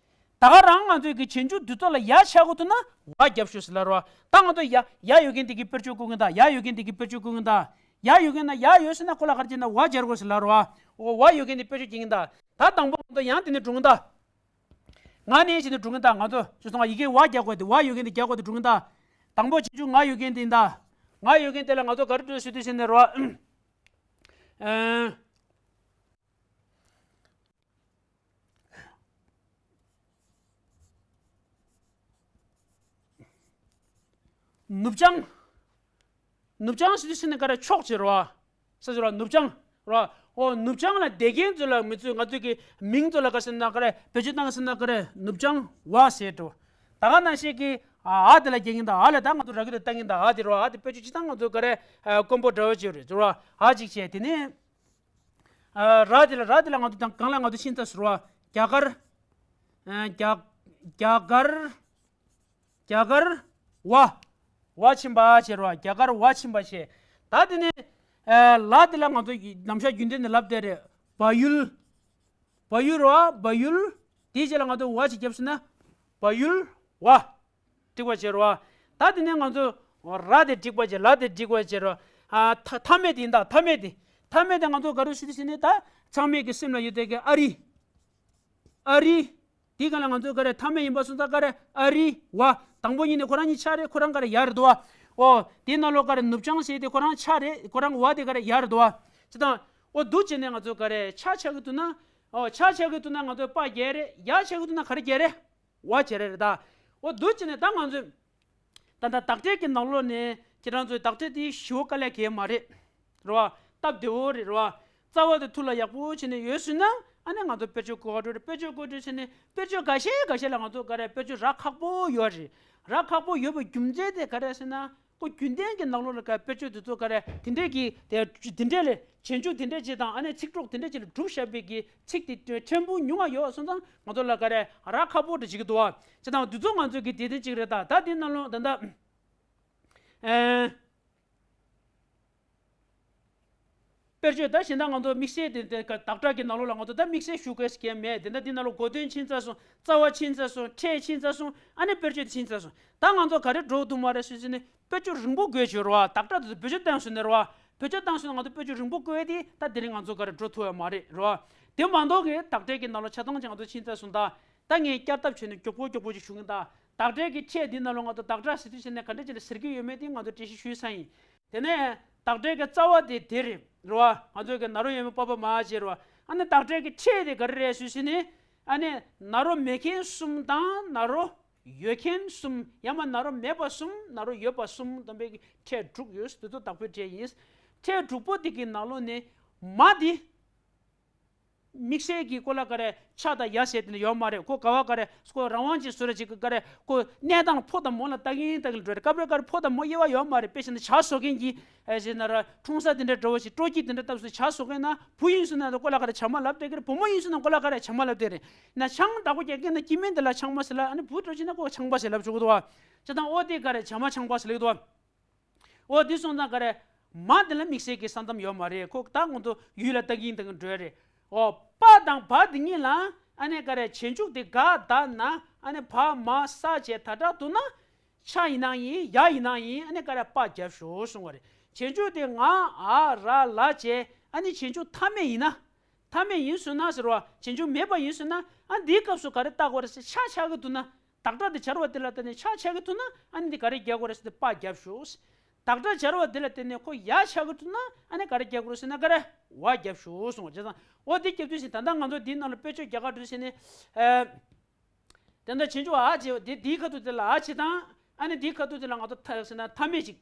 ད་ག་རང་ང་ཚོའི་གི་རྗེས་འཇུག་འདི་ཚོ་ལ་ཡ་ཆགས་གི་འདུག་ན་བ་རྒྱབ་ཤོག་ཟེར་ལབ་རོ། ད་ང་ཚོ་ཡ་ཡ་ཡོད་མཁན་འདི་གི་དཔེར་བརྗོད་བཀོད་མཁན་དང་། ཡ་ཡོད་མཁན་འདི་གི་དཔེར་བརྗོད་བཀོད་མཁན་དང་། ཡ་ཡོད་མཁན་ན་ཡ་ཡོད་ཟེར་ན་ཁོ་ལ་ག་རེ་བྱས་ན་བ་སྦྱར་དགོས་ཟེར་ལབ་རོ། འོ་བ་ཡོད་མཁན་འདི་དཔེར་བརྗོད་བྱེད་མཁན་དང་། ད་དང་པོ་ང་ཚོ་ཡང་དེ་ནས་འགྲོ་མཁན་དང་། ང་ནི་ཞེས་ནས་འགྲོ་གི་ད། ང་ཚོ་ཞུ་སོང་ང་། ཡི་གེ་བ་རྒྱག་དགོས་དེ། བ་ཡོད་མཁན་དེ་རྒྱག་དགོས་དེ་འགྲོ་གི་ད། དང་པོ་རྗེས་འཇུག་ང་ཡོད་མཁན་དེ་ཡིན་ད། ང་ཡོད་མཁན་དེ་ལ་ང་ཚོ་ག་རེ་འགྲོ་ཞུ་དུས་ཟེར་ནས་རོ། ཨ། ནུབ་བྱང་། ནུབ་བྱང་ཞེས་དུས་ཟེར་ནས་ག་རེ། ཕྱོགས་ཅིག་རོ། ས་ཟེར་བ་ནུབ་བྱང་རོ། ཨོ་ནུབ་བྱང་ལ་བསྡད་མཁན་ཚོ་ལ་མི་ཚོས་ང་ཚོས་ཀྱི་མིང་ཚོ་ལ་ག་ཟེར་ན་ག་རེ། བེད་སྤྱོད་བཏང་ཟེར་ན་ག་རེ། ནུབ་བྱང་བ་ཟེར་འགྲོ། ད་ག་ནང་བཞིན་གྱི་ཨ་དེ་ལ་རྒྱག་གིན་ད། ཨ་ལ་ད་ང་ཚོ་ར་གི་ད་ལྟ་གིན་ད། ཨ་དེ་རོ། ཨ་དེ་དཔེ་ཆ་སྤྱིར་བཏང་ང་ཚོ་ག་རེ་དཀོན་པོ་འདྲ་བོ་ཅིག་རེད་རོ། ཨ་ཅིག་བྱས། དེ་ནས་ཨ་ར་དེ་ལ་ར་དེ་ལ་ང་ཚོ་དང་གང་ལ་ང་ཚོ་ཕྱིན་ཚར་སོང་རོ། རྒྱ་གར། ཨ་རྒྱ་རྒྱ་གར། རྒྱ་གར་བ། བ་ཕྱིན་པ་བྱས་རོ། རྒྱ་གར་བ་ཕྱིན་པ་བྱས། ད་དེ་ནས་ཨ་ལ་དེ་ལ་ང་ཚོ་ནམ་ཞག་རྒྱུན་ལྡན་ནས་ལབ་བསྡད་རེད། བ་ཡུལ། བ་ཡུལ་རོ། བ་ཡུལ། དེའི་རྗེས་ལ་ང་ཚོ་བ་ཅིག་བརྒྱབ་སོང་ན། བ་ཡུལ་བ། འགྲིག་པ་བྱས་རོ། ད་དེ་ནས་ང་ཚོ་ར་དེ་འགྲིག་པ་བྱས། ལ་དེ་འགྲིག་པ་བྱས་རོ། ཨ་མཐའ་མཐའ་མེད་དེ་ཡིན་ད། མཐའ་མེད་དེ། མཐའ་མེད་དེ་ང་ཚོ་ག་རེ་ཞུ་དུས་ཟེར་ནས་ད་ཚང་མས་ཀྱི་སེམས་ལ་ཡོད་དེ་གི་ཨ་རི། ཨ་རི། དེའི་སྒང་ལ་ང་ཚོ་ག་རེ་མཐའ་མེད་ཡིན་པ་སོང་ཙང་ག་རེ་ཨ་རི་བ། དང་པོ་ཉིད་ནས་ཁོ་རང་གཉིས་ཆ་རེད། ཁོ་རང་ག་རེ་ཡ་རེད་དོ། ཨོ་དེའི་ནང་ལོགས་ག་རེ་ནུབ་བྱང་ཟེར་དེ་ཁོ་རང་ཆ་རེད། ཁོ་རང་བ་དེ་ག་རེ་ཡ་རེད་དོ། ཅི་དང་། ཨོ་འདུག་བྱས་ནས་ང་ཚོ་ག་རེ་ཆ་ཆགས་ཀྱི་འདུག་ན། ཨོ་ཆ་ཆགས་ཀྱི་འདུག་ན་ང་ཚོ་པ་རྒྱག་རེད། ཡ་ཆགས་ཀྱི་འདུག་ན་ག་རེ་རྒྱག་རེད། བ་བྱེད་རེད་ད། འོ་འདུག་བྱས་ནས་ད་ང་ཚོས་ད་ལྟ་བདག་སྒྲའི་གི་ནང་ལོགས་ནས་ཁྱེད་རང་ཚོས་བདག་སྒྲ་དེ་ཞེ་པོ་དཀའ་ལས་ཁེལ་མ་རེད། རེད་བ། སྟབས་བདེ་བོ་རེད། རེད་བ། རྩ་བ་དེ་ཐུགས་ལ་ཡག་པོ་བྱས་ནས་ཡོད་སོང་ན། ཨ་ནི་ང་ཚོ་དཔེར་བརྗོད་བཀོལ་བ་འགྲོ་རེད། དཔེར་བརྗོད་བཀོལ་འགྲོ་བྱས་ནས་དཔེར་བརྗོད་འགའ་ཤས་འགའ་ཤས་ལ་ང་ཚོ་ག་རེ་དཔེར་བརྗོད་རག་ཁག་པོ་ཡོད་རེད། རག་ཁག་པོ་ཡོད་པའི་རྒྱུ་མཚན་དེ་ག་རེ་ཟེར་ན། ཁོ་རྒྱུན་ལྡན་གྱི་ནང་ལོགས་ལ་ག་དཔེར་བརྗོད་དེ་ཚོ་ག་རེ་དེ་འདྲས་ཀྱི་དེ་དེ་འདྲས་ལས་རྗེས་འཇུག་དེ་འདྲས་ཅིག་དང་། ཨ་ནི་ཚིག་གྲོགས་དེ་འདྲས་ཅིག་ལ་གྲུབ་བཞག་པའི་གི་ཚིག་དེ་ཕྲན་བུ་ཉུང་བ་ཡོད་སོང་ཙང་ང་ཚོ་ལ་ག་རེ་རག་ཁག་པོ་འདྲ་ཅིག་འདུག་བ། ཅི་དང་དེ་ཚོ་ང་ཚོ་གི་དེ་དེ་ཅིག་རེད་ད། ད་དེ་ནང་ལོགས་ད་ལྟ་ཨེ། དཔེར་བརྗོད་ད་གཞན་དག་ང་ཚོ་དམིགས་བསལ་དེ་དེ་བདག་སྒྲ་གི་ནང་ལོགས་ལ་ང་ཚོ་ད་དམིགས་བསལ་ཞུ་དགོས་ཀྱི་མེད། དེ་འདྲ་དེ་ནང་ལོགས་གོ་དོན་ཕྱིན་ཚར་སོང་། རྩ་བ་ཕྱིན་ཚར་སོང་། ཕྲད་ཕྱིན་ཚར་སོང་། ཨ་ནི་དཔེར་བརྗོད་དེ་ཕྱིན་ཚར་སོང་། ད་ང་ཚོ་ག་རེ་འགྲོ་ཐུབ་མ་རེད་ཟེར་ཟེར་ནས་དཔེར་བརྗོད་རིང་པོ་དགོས་བྱུང་རོ། བདག་སྒྲ་དེ་ཚོ་བེད་སྤྱོད་བཏང་སོང་ནས་རོ། བེད་སྤྱོད་བཏང་སོང་ན་ང་ཚོ་དཔེར་བརྗོད་རིང་པོ་བཀོལ་ཏེ་ད་དེ་རིང་ང་ཚོ་ག་རེ་འགྲོ་ཐུབ་ཡ་མ་རེད་རོ། དེ་མ་གཏོགས་གི་བདག་སྒྲའི་གི་ནང་ལོགས་ཆ་ཚང་ཅིག་ང་ཚོ་ཕྱིན་ཚར་སོང་ད། ད་ངས་བསྐྱར་ལྡབ་བྱས་ནས་མགྱོགས་པོ་མགྱོགས་པོ་ཅིག་ཞུ་གི་ཡིན་ད། བདག་སྒྲའི་གི་ཕྲད་འདི་ནང་ལོགས་ང་ཚོ་བདག་སྒྲ་ཟེར་དུས་ཕྱིན་ནས་ག་འདྲ་ཅིག་ལ་ཟེར་གི་ཡོད་མེད་དེ་ང་ཚོ་འགྲེལ་བཤད་ཞུས་ཚར་ཡིན། དེ་ནས་བདག་སྒྲའི་གི་རྩ་བ་དེ་དེ་རེད་རོ། ང་ཚོའི་གི་ན་རོ་ཡོད་མེད་པ་པ་མ་བྱས་རོ། ཨ་ནི་བདག་སྒྲའི་གི་ཕྲད་དེ་ག་རེ་རེད་ཟེར་དུས་ཕྱིན་ནས། ཨ་ནི་ན་རོ་མེད་མཁན་གསུམ་དང་ན་རོ་ཡོད་མཁན་གསུམ། ཡང་མ་ན་རོ་མེད་པ་གསུམ། ན་རོ་ཡོད་པ་གསུམ་བསྡོམས་པའི་གི་ཕྲད་དྲུག་ཡོད། དེ་ཚོ་བདག་པོའི་ཕྲད་ཡིན། ཕྲད་དྲུག་པོ་དེ་གི་ནང་ལོགས་ནས་མ་དེ། དམིགས་བསལ་གྱི་སྐོར་ལ་ག་རེ་ཆ་དང་ཡ་ཟེར་དེ་ནི་ཡོད་མ་རེད། ཁོ་ག་བ་ག་རེ་ཁོ་རང་དབང་ཅན་བཟོ་འདྲ་ཅིག་གི་ག་རེ་ཁོ་གནས་སྟངས་ཕོ་དང་མོ་ལ་ལྟ་གིན་ལྟ་གིན་འགྲོ་རེད། སྐབས་རེ་ག་རེ་ཕོ་དང་མོ་དབྱེ་བ་ཡོད་མ་རེད། དཔེ་བཞག་ན་ཇ་བཟོ་མཁན་གྱི་ཨེ་ཟེར་ན་ར་འཁྲུངས་ས་དེ་འདྲ་འདྲ་བོ་ཞིག་སྤྲོ་སྐྱིད་དེ་འདྲ་སྟབས་སུ་ཇ་བཟོ་མཁན་ན་བུ་ཡིན་སོང་ན་སྐོར་ལ་ག་རེ་ཇ་མ་ལབ་བསྡད་ཀྱི་རེད། བུ་མོ་ཡིན་སོང་ན་སྐོར་ལ་ག་རེ་ཇ་མ་ལབ་བསྡད་རེད། ན་ཆང་བདག་པོ་རྒྱག་མཁན་ན་སྐྱེ་དམན་དེ་ལ་ཆང་མ་ཟེར་ལ། ཨ་ནི་བུ་འགྲོ་ཕྱིན་ན་ཁོ་ཆང་པ་ཟེར་ལབ་ཆོག་གི་འདུག་བ། ཇ་དང་ཨོ་དེ་ག་རེ་ཇ་མ་ཆང་པ་ཟེར་ལབ་ཀྱི་འདུག་བ། ཨོ་དེ་སོང་ཙང་ག་རེ། མ་དེ་ལ་དམིགས་བསལ་གྱི་ས་མཚམས་ཡོད་མ་རེད། ཁོ་ད་ང་ཚོ་ཡུལ་ལ་ལྟ་གིན་ལྟ་གིན་འགྲོ་ཡ་རེད། ཨོ་པ་དང་བ་དེ་གཉིས་ལ་ཨ་ནི་ག་རེ་རྗེས་འཇུག་དེ་ག་ད་ན། ཨ་ནི་བ་མ་ས་བྱས་ད་དྲག་འདུག་ན། ཆ་ཡིན་ན་ཡིན། ཡ་ཡིན་ན་ཡིན། ཨ་ནི་ག་རེ་པ་རྒྱབ་ཤོག་གསུང་བ་རེད། རྗེས་འཇུག་དེ་ང་ཨ་ར་ལ་བྱས། ཨ་ནི་རྗེས་འཇུག་མཐའ་མེད་ཡིན་ན། མཐའ་མེད་ཡིན་སོང་ན་ཟེར་བ། རྗེས་འཇུག་མེད་པ་ཡིན་སོང་ན། ཨ་འདིའི་སྐབས་སུ་ག་རེ་བཏགས་དགོས་རེད་ཟེར། ཆ་ཆགས་ཀྱི་འདུག་ན། བདག་སྒྲ་དེ་སྦྱར་བ་དེ་ལ་བརྟེན་ནས་ཆ་ཆགས་ཀྱི་འདུག་ན། ཨ་ནི་འདི་ག་རེ་རྒྱག་དགོས་རེད་ཟེར་ཏེ་པ་རྒྱབ་ཤོག། བདག་སྒྲ་སྦྱར་བ་དེ་ལ་བརྟེན་ནས་ཁོ་ཡ་ཆགས་ཀྱི་འདུག་ན། ཨ་ནི་ག་རེ་རྒྱག་དགོས་རེད་ཟེར་ན་ག་རེ་བ་རྒྱབ་ཤོག་གསུངས་པ་བྱས་ཙང་། འོ་འདི་རྒྱབ་དུས་ཟིན། ད་ལྟ་ང་ཚོ་འདིའི་ནང་ལ་དཔེ་བརྗོད་རྒྱག་ག་འགྲོ་ཟིན་ནས། ཨ། དེ་འདྲ་བྱེད་འཇུག་ཨ་བྱེད་དེ་འདིའི་ཁ་ཐུག་དེ་ལ་ཨ་བྱེད་དང་། ཨ་ནི་འདིའི་ཁ་ཐུག་དེ་ལ་ང་ཚོ་མཐའ་ཟེར་ན་མཐའ་མེད་ཅིག་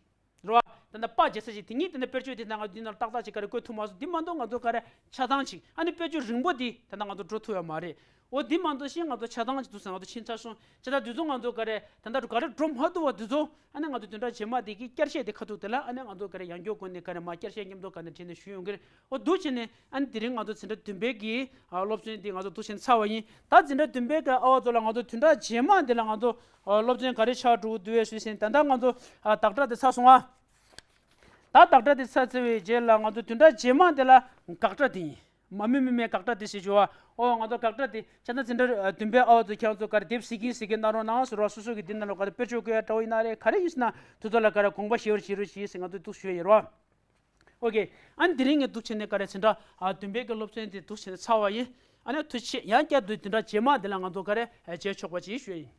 རེད་བ། དེ་འདྲ་པ་རྒྱག་ས་ཅིག་དེ་ཉིད་དེ་འདྲ་དཔེར་བརྗོད་དེ་འདྲ་ང་འདི་ནང་ཏག་ཏག་ཅིག་ག་རེ་བཀོད་ཐུབ་མ་སོང་། འདི་མ་གཏོགས་ང་ཚོ་ག་རེ་ཆ་ཚང་ཅིག་ཨ་ནི་དཔེར་བརྗོད་རིང་པོ་འདི་དེ་འདྲ་ང་ཚོ་འགྲོ་ཐུབ་ཡ་མ་རེད། འོ་འདི་མ་གཏོགས་གཞན་ང་ཚོ་ཆ་ཚང་ཅིག་འདུག་ཟེར་ང་ཚོ་ཕྱིན་ཚར་སོང་། བྱས་ཙང་འདི་ཚོ་ང་ཚོ་ག་རེ་དེ་འདྲ་ག་རེ་འགྲོ་མ་ཐུབ་པ་འདི་ཚོ། ཨ་ནི་ང་ཚོ་བདུན་ཕྲག་རྗེས་མ་འདི་གི་བསྐྱར་བཤད་དེ་ཁ་ཐུག་དེ་ལ། ཨ་ནི་ང་ཚོ་ག་རེ་ཡང་སྐྱར་སྒོ་ནས་ག་རེ་མ་བསྐྱར་བཤད་མཉམ་དུ་ག་ནས་བྲིས་ནས་ཞུས་ཡོང་གི་རེད། འོ་འདུག་བྱས་ནས་ཨ་ནི་དེ་རིང་ང་ཚོ་འཛིན་གྲྭ་བདུན་པའི་གི་ཨ་སློབ་ཚན་འདི་ང་ཚོ་འདུག་བྱས་ནས་ཚར་བ་ཡིན། ད་འཛིན་གྲྭ་བདུན་པའི་གི་ཨ་བ་ཚོ་ལ་ང་ཚོ་བདུན་ཕྲག་རྗེས་མ་འདི་ལ་ང་ཚོ་ཨ་སློབ་ཚན་ག་རེ་ཆགས་འགྲོ་གི་འདུག་བས་ཞུས་ཟིན། ད་ལྟ་ང་ཚོ་ཨ་བདག་སྒྲ་དེ་ཚར་སོང་ཨ། ད་བདག་སྒྲ་དེ་ཚར་ཚར་བའི་རྗེས་ལ་ང་ཚོ་བདུན་ཕྲག་རྗེས་མ་འདི་ལ་དགག་སྒྲ་དེ་ཡིན། མ་མི་མི་མེད་དགག་སྒྲ་དེ་ཞེས་ཞུ་བ། ཨོ་ང་ཚོ་དགག་སྒྲ་དེ་ཆ་ཚང་འཛིན་གྲྭ་བདུན་པའི་ཨ་བ་ཚོ་ཁྱེད་ཚོ་ག་རེ་དེབ་གཟིགས་ཀྱིན་གཟིགས་ཀྱིན་གནང་རོགས་གནང་ཟེར་བ། སོ་སོ་གི་འདི་ནང་ལ་ག་རེ་དཔེར་བརྗོད་བཀོད་ཡ་འདྲ་བོ་ཡིན་ན་རེད། ག་རེ་ཡིན་ཟེར་ན་དེ་ཚོ་ལ་ག་རེ་དགོངས་པ་བཞེས་རོགས་བྱེད་རོགས་བྱེད་ཟེར་ང་ཚོ་འདུག་ཞུ་ཡ་ཡིན་རོགས། ཨོ་ཀེ། ཨ་ནི་དེ་རིང་ངས་འདུག་བྱས་ནས་ག་རེ་འཛིན་གྲྭ་ཨ་བདུན་པའི་གི་སློབ་ཚན་དེ་འདུག་བྱས་ནས་ཚར་བ་ཡིན། ཨ་ནི་ཐུགས་རྗེ་ཆེ། ཡང་བསྐྱར་དུ་བདུན་ཕྲག་རྗེས་མ་འདི་ལ་ང་ཚོ་ག་རེ་མཇལ་ཆོག་པ་ཅིག་ཞུ་ཡ་ཡིན།